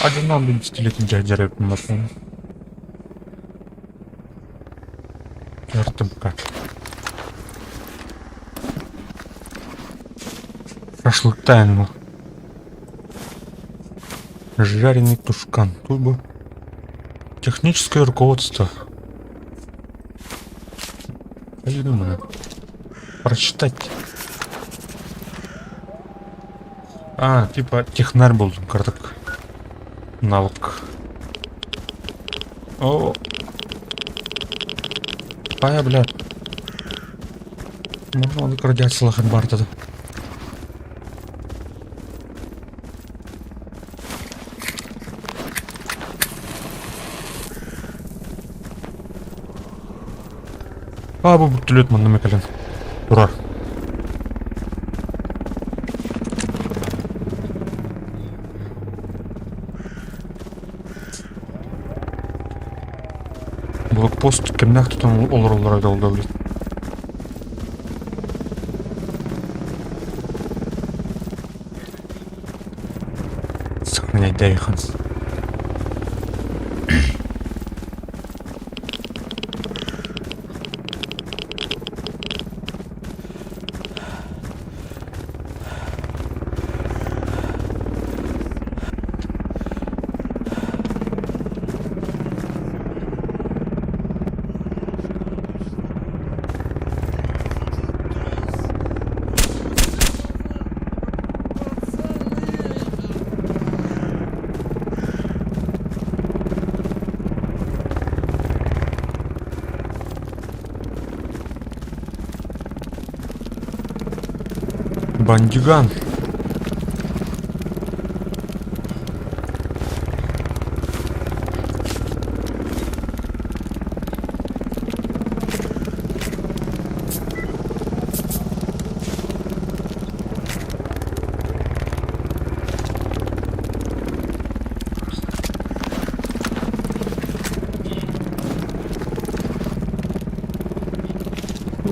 Один пистолет дядя напомню. Артемка. Шашлык тайну. Жареный тушкан. Тут бы. Техническое руководство. Я думаю. Прочитать. А, типа технарь был карток. Навык. О. Пая, бля. Можно он радиациялахан бар тогда. А, бу бүттүлүт манна мекелен. Турар. Блокпост кимнээх тутан олороллоро долда блин. Сохранять Дайханс. Бандюган.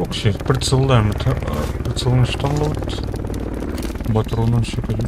Окси, прицелдаем это. Прицелом что ловит? Батроном все пойдет.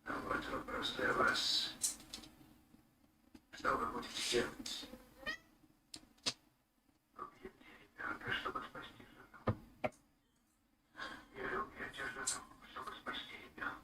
Вот вопрос для вас. Что вы будете делать? Убьете ребенка, чтобы спасти жену. Или убьете жену, чтобы спасти ребенка.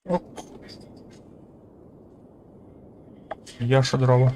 Ок. Яша дрова.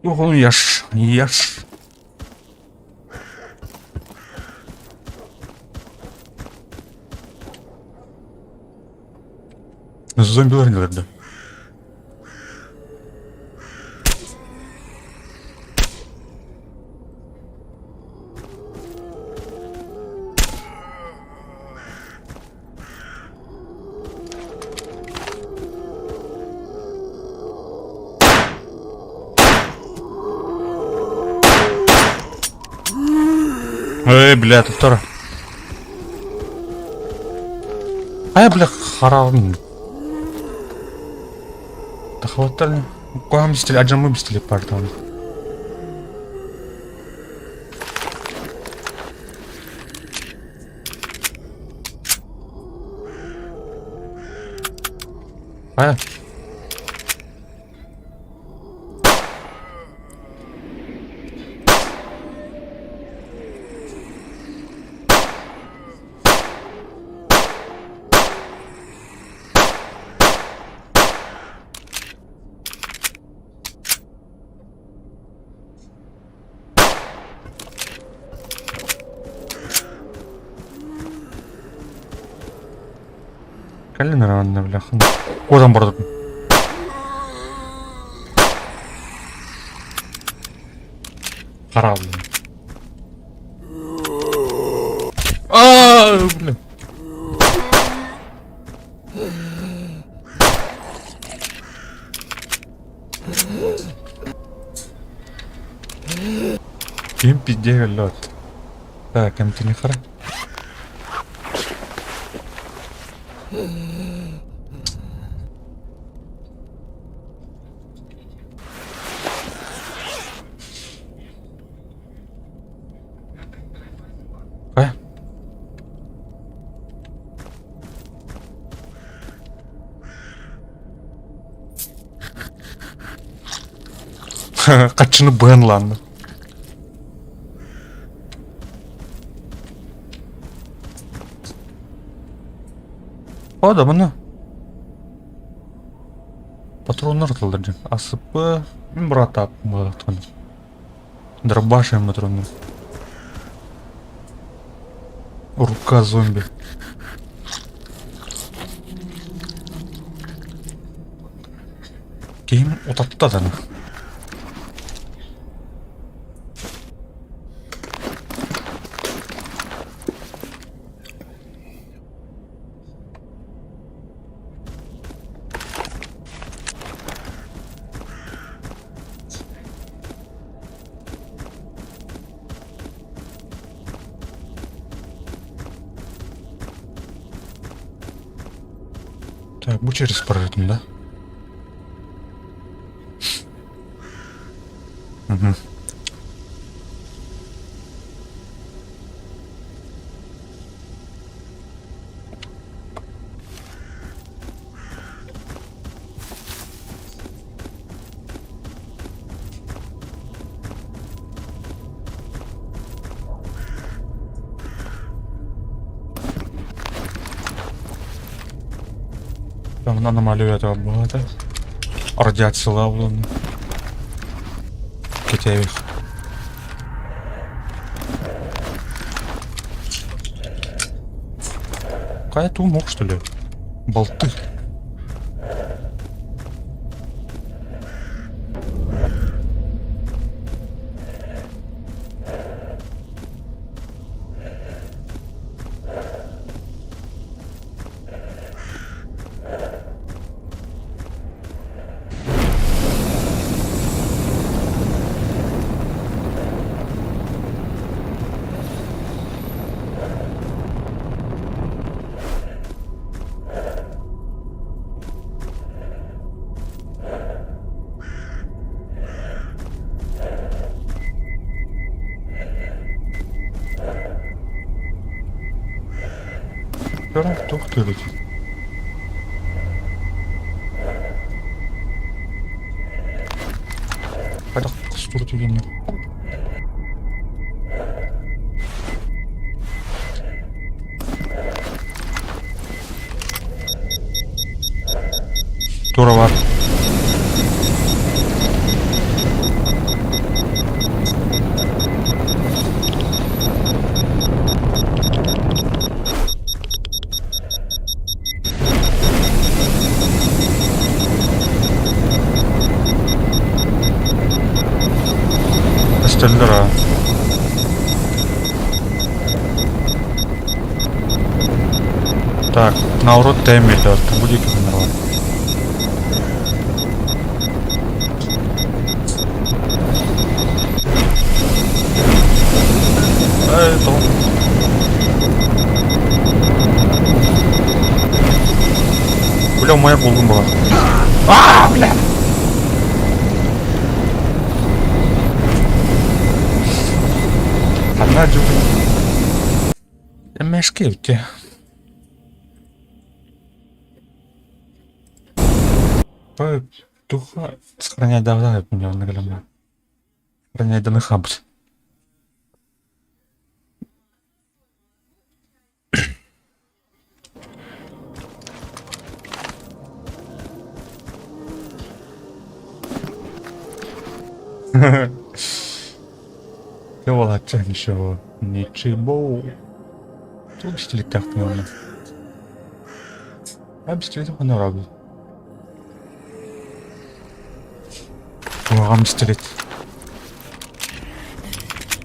Ох, ешь, ешь. Зомбилар да. Эй, бля, туттар. Ай, бля, харам. Тахваттар. Куам бистили, аджамы бистили пардон. А? Кэлин ранна бляха. Куотан бардым. Хараабын. Аа, блин. Ким пиздега лед. Так, эмтини хара. Э? Хаччыны быһан ылаанна. О, да мына. Патроннар атылдар дьон. АСП, братап буолаахтан. Дробашим патроннар. Рука зомби. Киһим утатта даҕаны. Так, бу через прорытым, да? Угу. Там аномалия этого богата. Радиация булан. Кетевих. Какая ты умок, что ли? Болты. Туох диэбит? Хайдах хостуур түгэҥҥэ? Тура бар. Көстөллөр аа. Так, наоборот таймердер. Бу диэки гыннаралар. Эй, тоҕо? Бля, умайар буоллум баҕар. Аа, бля! Ханна дьү? Мэшкилки. Туха сохранять давно меня Сохранять данных хабс. Уолачча ничего. Ничего. Туох истиликтээх онно? А пистолет хонорабын. Куһаҕан пистолет.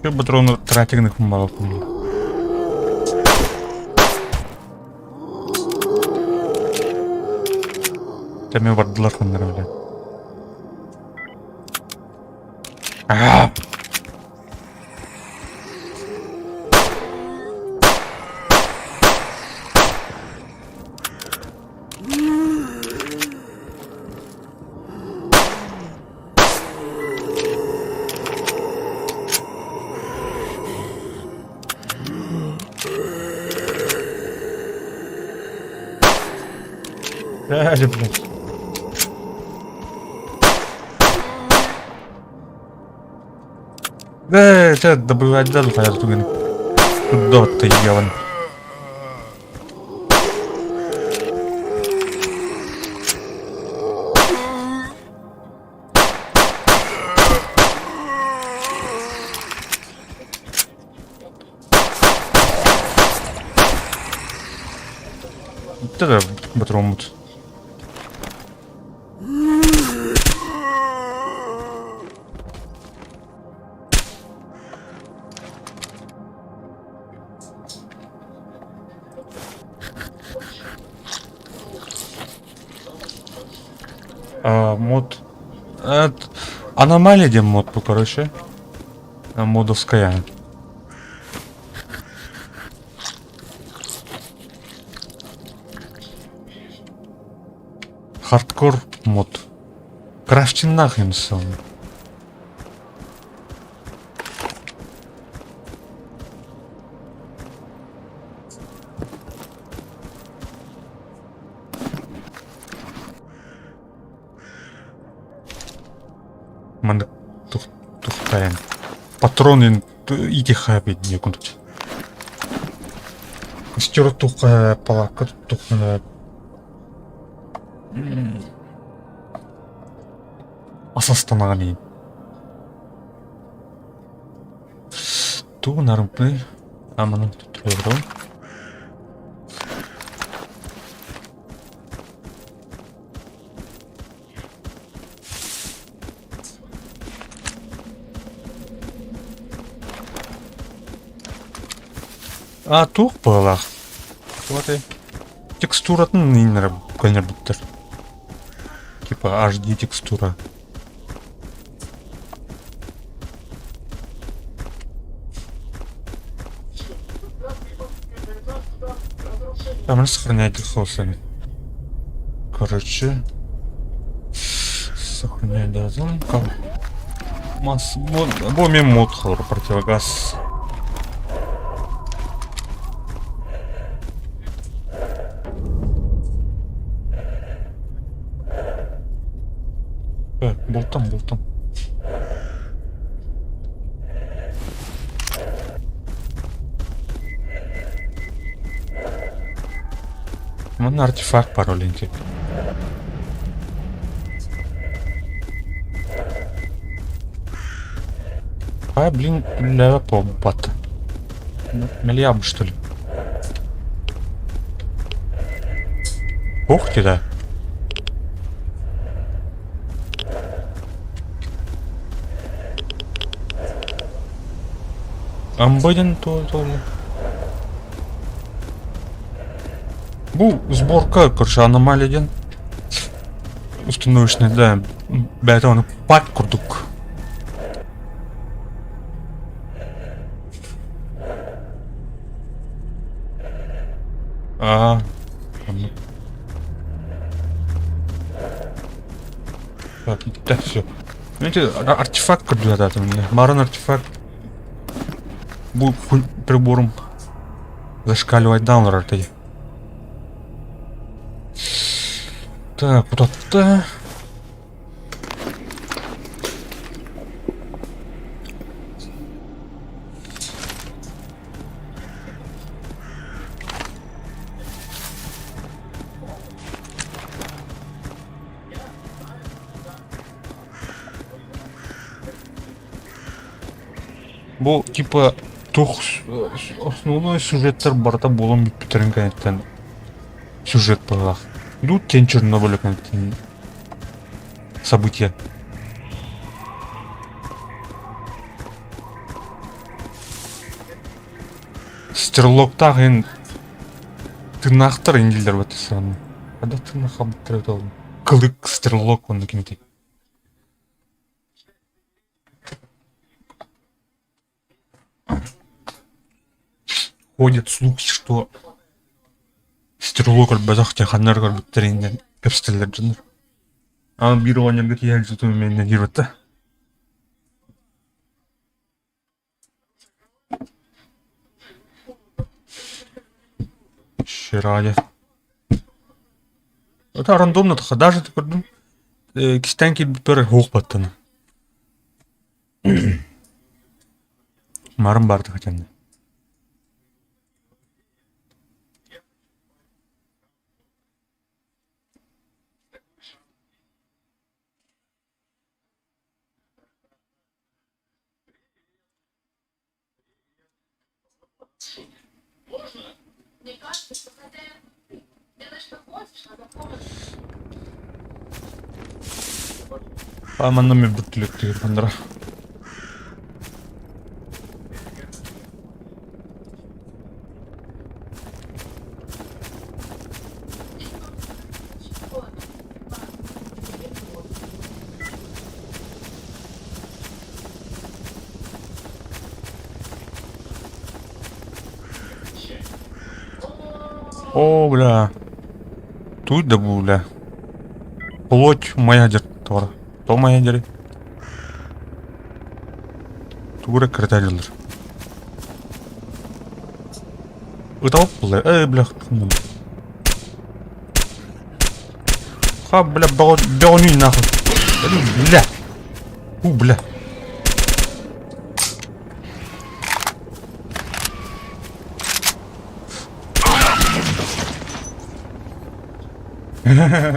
Патрону тратигных мало. Тэми бардылар хоннор бile. Аа! Дали, блядь. Да, это добывать да, туган. Куда ты ебан? Это батромут. А, мод... А, аномалия диэн мод бу, короче. Модовская. Хардкор мод. Крафтиннаах инсон. Маннык тухтайан. Патрон итиха бидне курдук. Костер туха, палатка туха. Асастанаҕын иһин. Тугу нарымпый? Аманы туруордум. А туох быһыылаах? Вот текстуратын ииннэрэ көннөрбүттэр. Типа HD текстура. Там сохранять хаосами. Короче, сохранять дазон. Мас, бо мен мод холор противогаз. Бултам, бултам. Манна артефакт паролинти. А, блин, бля, помпат. Миллиам, что ли? Ух ты, да. Амбадин то Бу сборка, короче, аномалия диэн установочный, да, бэйэтэ ону пак курдук. Аа, оннук. Так, да, все. Видите, артефакт көрдүлэр Марын артефакт бу прибором зашкаливать даунер артеди. Так, куда-то. Бу типа туох основной сюжеттар барыта буолан бүппүттэрин кэнниттэн сюжет быһыылаах. Идут тень Чернобыля кэнниттэн события. Стрелоктаах иһин тыыннаахтар индииллэр баттасаҕына. Хада тыыннаах хаалбыттар эбит ол. Клык стрелок уонна кимитий? Ходят слухи, что стрелок өлбөтөх диэн ханна эрэ көрбүттэр иннин кэпсэтэллэр дьоннор. Аны биир оҕонньорго тиийэн сытым иннин диэбэттэ. Херая. Это рандомно даже ты көрдүм кистээн киирбиппэр суох баттана. Марын барды хотя Манна бүттүлүктүүр ханнара. О, бля. Тут да бля. Плоть моя дер тора. То моя дери. Тугура кырталылар. Ыталып бля. Эй, бля. Ха, бля, беонюй нахуй. Бля. У, бля.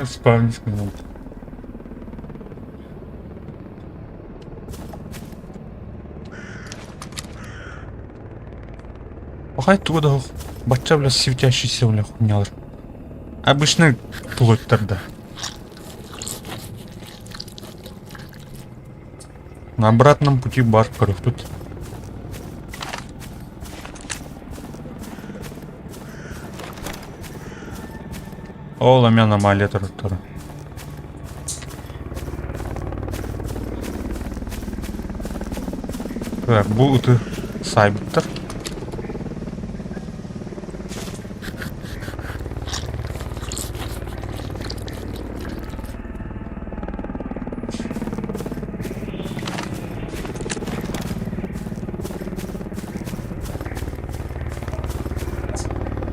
Спавнись Пахай туга да бачча бля светящийся бля хуйнялар. Обычный плоть тогда. На обратном пути бар тут. Ол эмиэ аномалия турар. Так, бу ыты саайбыттар.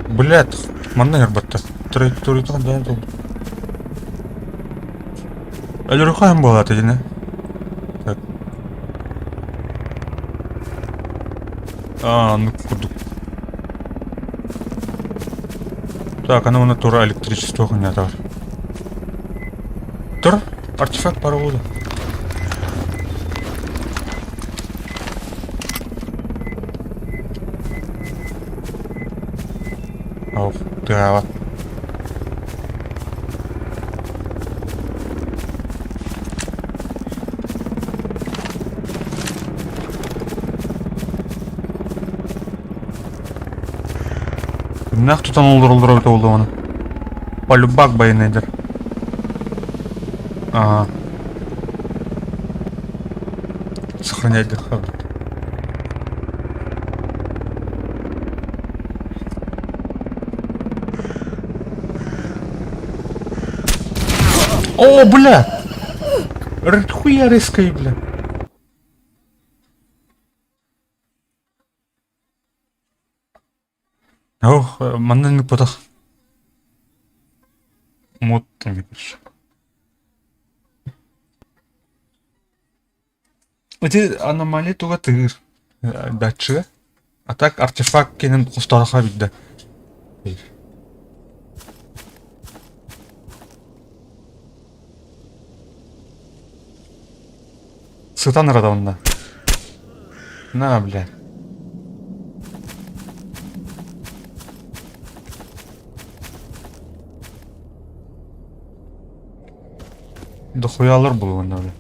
Блядь, манна ырбатта. Траектория да, Өлөрөхөөн буолаата дьинэ. Так. Аа, оннук курдук. Так, аны уонна тура электричество хунньатар. Тур, артефакт паровоза. Ох, тыаҕа. Кимнээх тутан олороллоро эбитэ буоллаҕына. Полюбак байанайдар. Ага. Сохранять дыхание. О, бля! Хуя резкая, бля. Ох, манна ньукпатах. Мот Ити аномалия туга тыыр датчига. А так артефакт кэнэн хостоохо билдэ. Сытан ырата онно. На, бля. Дохуялар булуонна бля.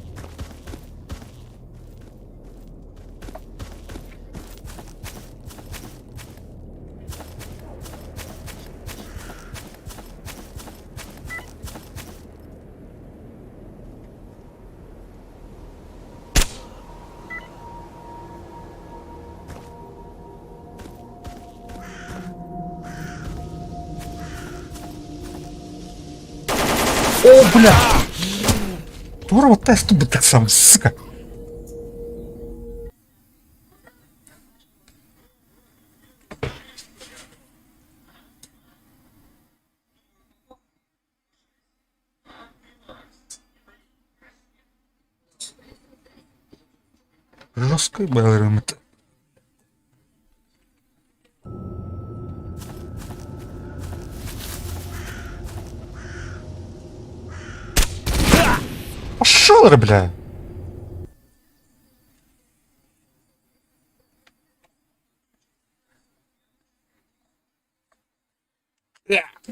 О, бля! Тура тест так сам, сука. Жесткой был это. Пошел, бля!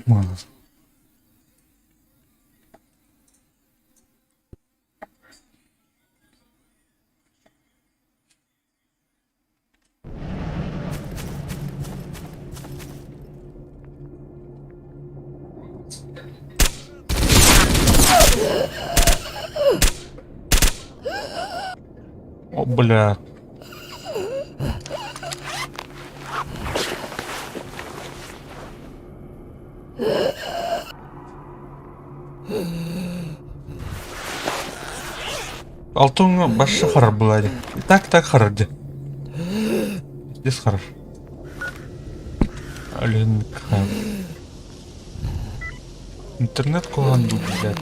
Молодец. О, бля. Алтыҥҥа башы харар была дии. Так так харар дии. Здесь харар. Алин Интернет куһаҕан дуу, блядь.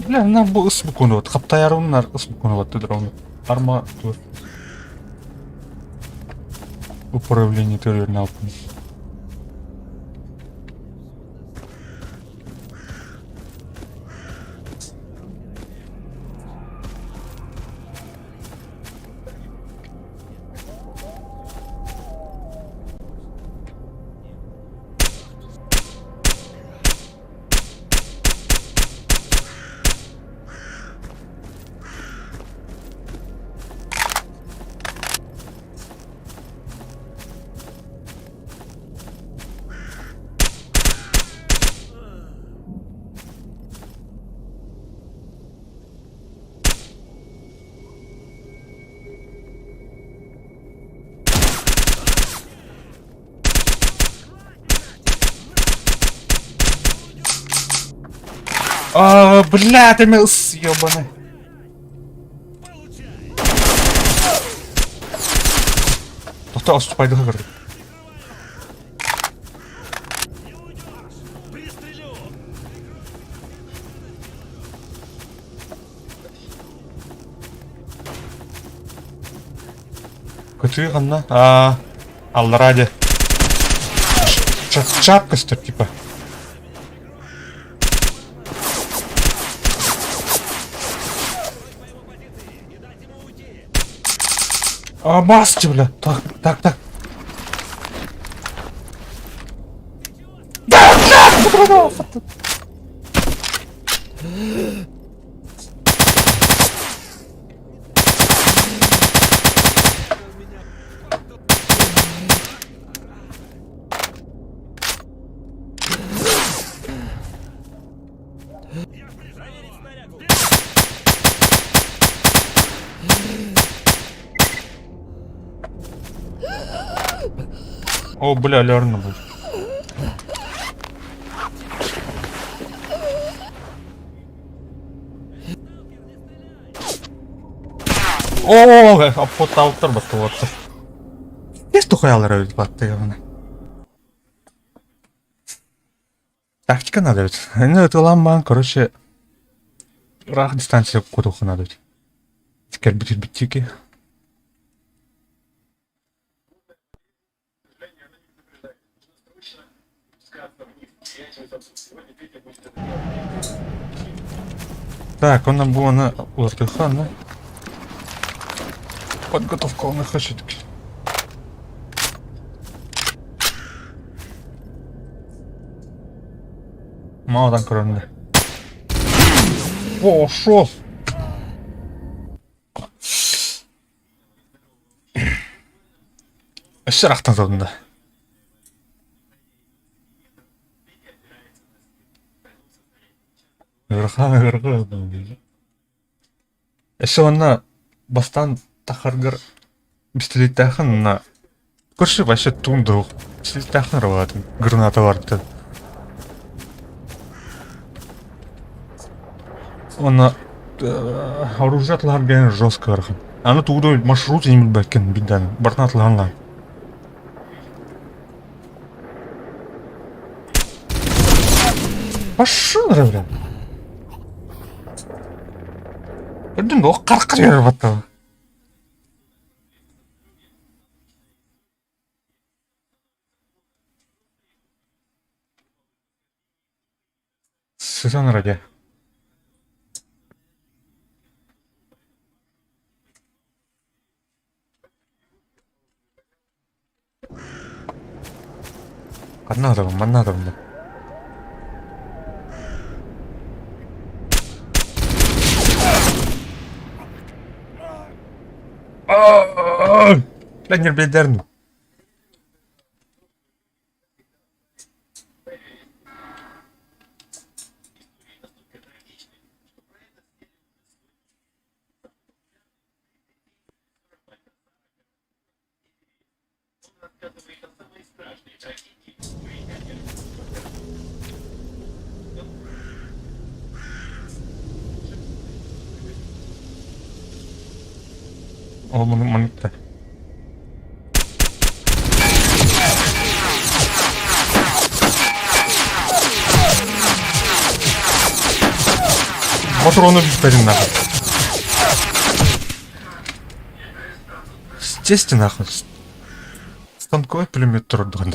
Бля, на бу ыс букуну хаптайарымнар ыс букуну дрон. Арма тур. Управление төрүөрүн алпын. А, бля, ты меня съебаный. Тоқта, отступайды көрдік. Көтүү ханна? Аа, аллараа дьэ. Чап көстөр типа. А, маски, бля. Так, так, так. Да, да, О, бля, лярно будет. Оо, обход баттылар. Есть тухаялар эбит баттыгына. Тактика надо ведь. Ну, это ламбан, короче, ыраах дистанция кутуха надо ведь. Теперь будет битики. Так, он нам было на ЛРТХ, да? Подготовка он хочет. Мало там кроме. О, шо? Өссө ырахтан содунда. Ыарахан ыарахан. Өссө уонна бастаан тахаргар пистолеттаахын уонна көрсө вообще туун пистолеттаахын ырабаатын граната Уонна оружие атылаһарга жестко ыарахан. Аны тугу маршрут иҥин билбэккин биирдээн барытын атылаһан ылаҕын. Пошел, бля. Үрдүн ох харахха түһэр баттаҕа. Сытан эрэ дии. Ханна сытабын, манна сытабын да. Бля, ньирбэйдэрин. Ол маннык Патроны бүппэтин нахуй. Естественно, нахуй. Станковый пулемет турдуган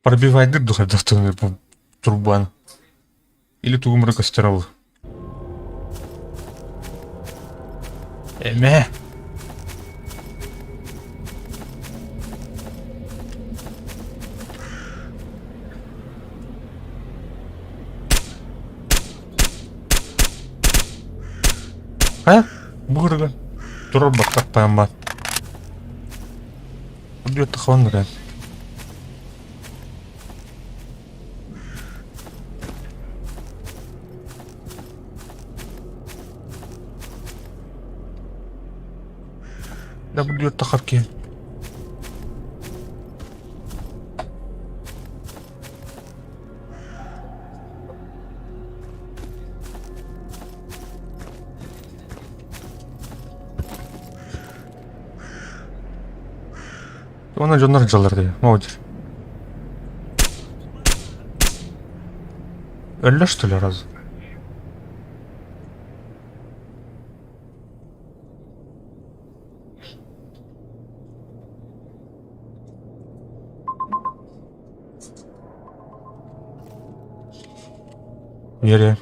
Пробивайдыр духовный трубан. Или тугумры костеровых. Эме. А? Бурга. Турар баттаттаан баар. Бүт Да бу тахар киһи. Уонна дьоннор дьаллар дии, молодец. Өллө что ли раз? Вере.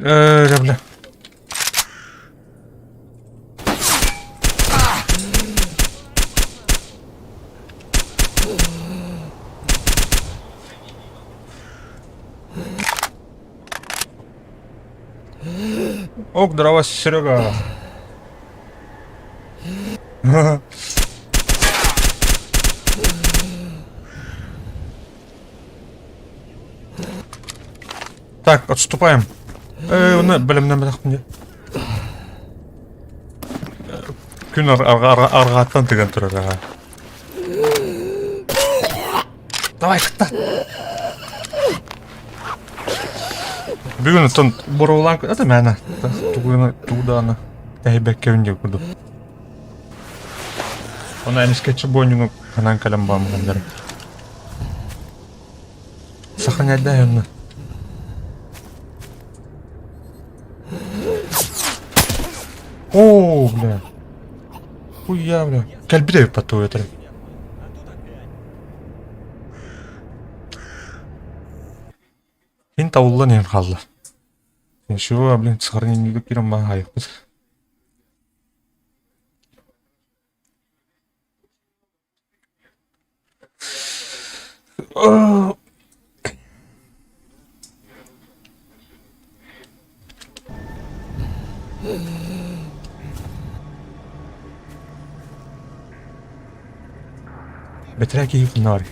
Э, бля. Ок, здорово, Серега. Так, отступаем. Э, оны бэлэмнэммэтэхпин дии. Күн арҕааттан тыган турар аҕа. Давай, кытта. Бүгүн оттон боруолаан это мээнэ тугуна тугудаана тэһийбэккэбин диэн курдук. Она эмискэччи буонньуну ханан кэлэн бааммыһаннары. Сохраняй онно. О, бля. Хуя, бля. Кэлбит эбит потуетер. Мин табыллан иһэн хаалла. Ничего, блин, сохранение киирэн маһайыппыт. Бэтэрээ киһи ханна барый?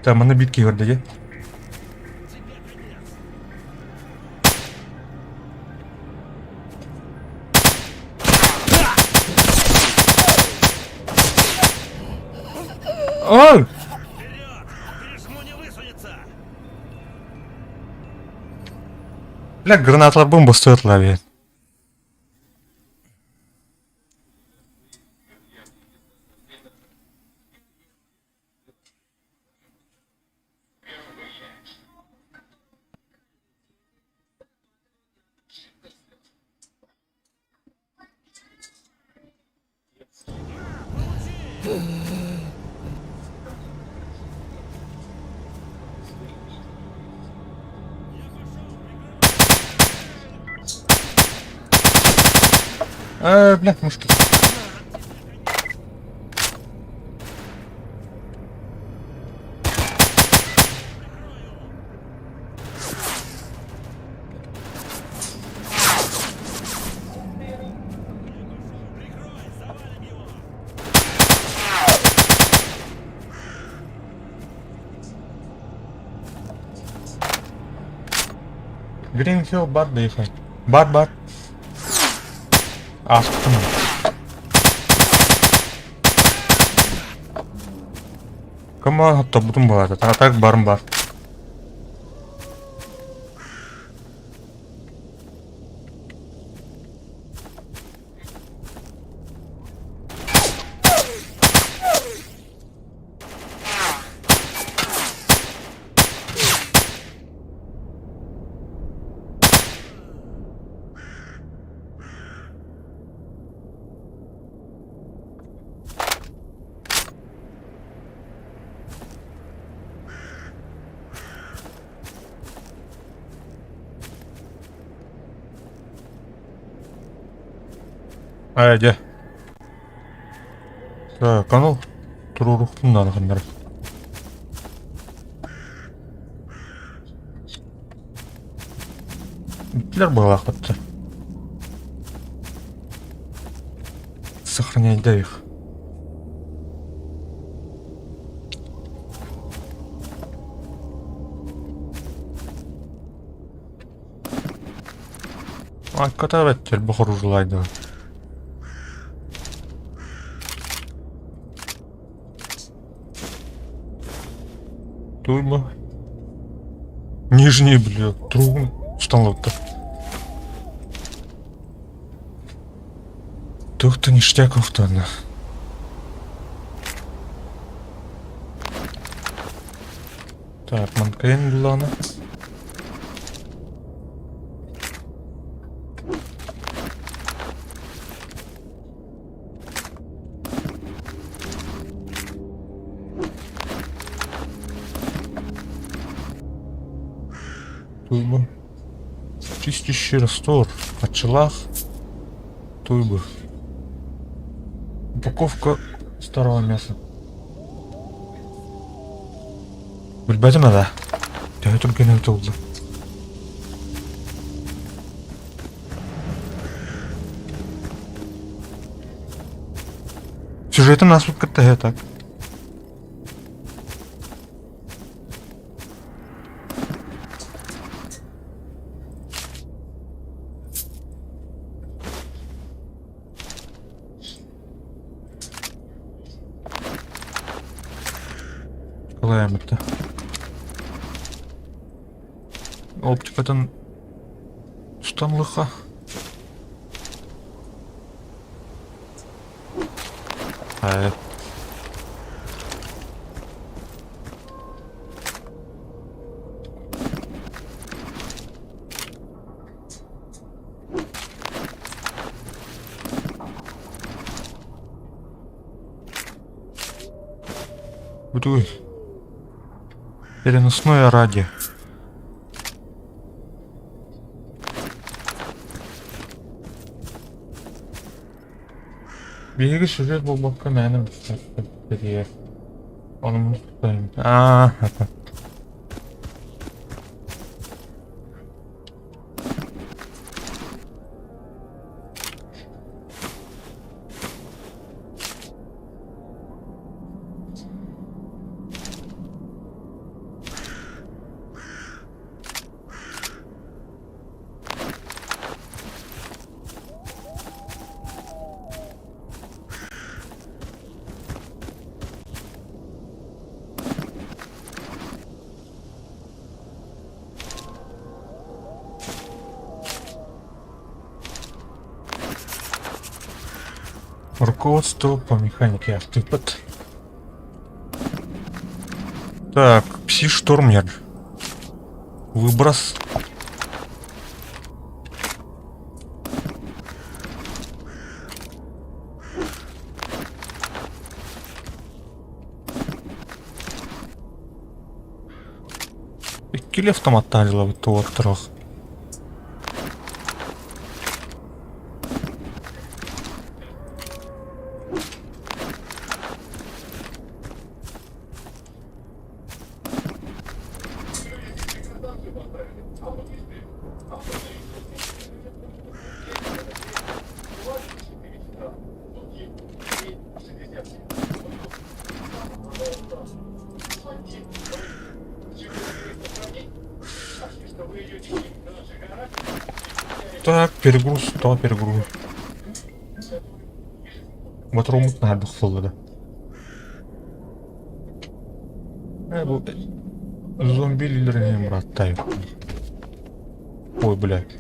Так, манна биир киһи көрдө дии. Ой! Бля, гранаталарбын бостуотулар эбит. Э, бля, мушки. Green Hill бар доехай. Бар бар. Ааспытым. Кому тобутум буолаата. Так барым бар. Ээ дьэ. Так, анал туруорукпун наада ханнары. Бүттүлэр быһалаахпыттар. Сохранять да их. Акката эбэттэр бу хоружулайдылар. Туйма. Нижний, бля, трубу столота. Тух-то ништяков-то она. Так, манкайын буллаҕына. Туйба. Чистящий раствор. Ачылаах. Туйба. Упаковка старого мяса. Билбэтим ээ. Төһө түргэнэ тылла. Сюжетын ааспыт кытта эһэ так. Кылаяммыт да. Оптикатын тутан ылыахха. Ээ. Бутуй. Переносное радио. Биһиги сюжет буолбакка мээнэ бэрийэр. Ону Аа, Руководство по механике автопад. Так, пси-штормер. Выброс. Иккили автоматтаан дьылабыт туоттарах. Так, перегруз, то перегруз. Ботуруммут наһаа бохсулла да. Э, бу зомби лидерин браттай. Ой, блядь.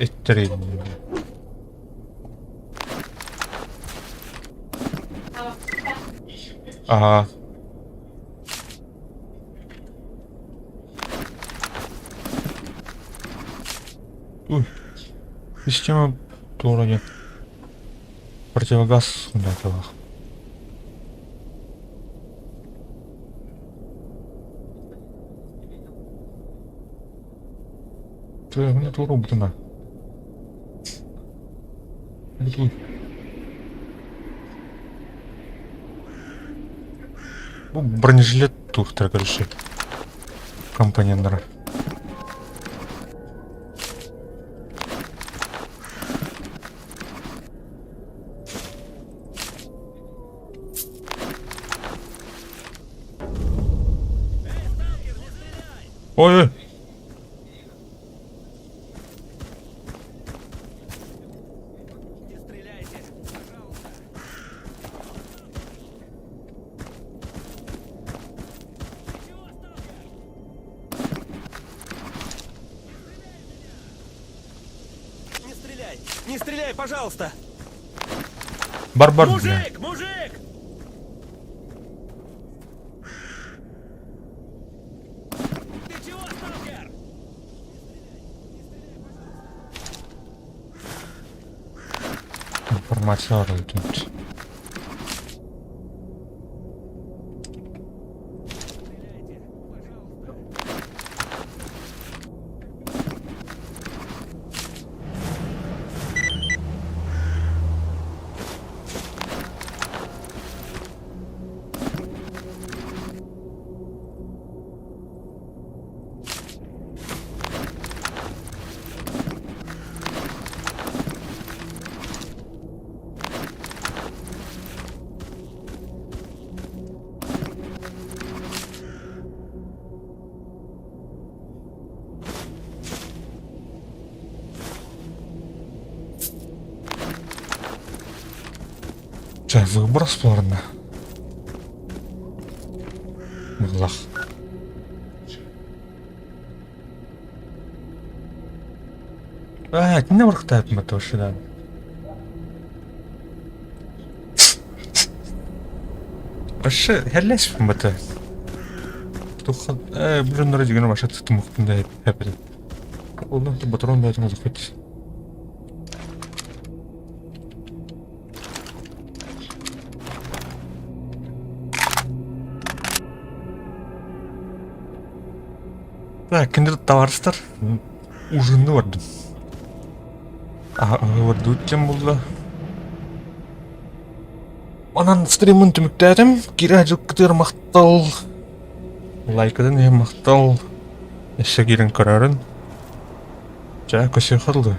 Эттерин. Ага. Ой. Система туора противогаз ундатылах. Тыаһын туруорбутуна. Бу бронежилет туохтара короче компоненнара. Ой-ой! Не стреляй! Не стреляй, пожалуйста! Бар-бар, бля. Мужик! Мужик! Ты чего, сталкер? Информация тут. Чэ, выброс пларына. Мылах. А, не барахтааппын вообще да. Вообще, хәлләшпин бата. Туха, э, блин, дигән баша тутмукпын да хәпел. Улдан патрон да этим захоть. Так, киндер товарыстар ужинны бардым. Аһы кем булды? Онон стримын түмүктээтим. Киирэ дьылкытыгар махтал. Лайкатын иһин махтал. Өссө киирэн көрөрүн. Чэ, көсүөхэ дылы.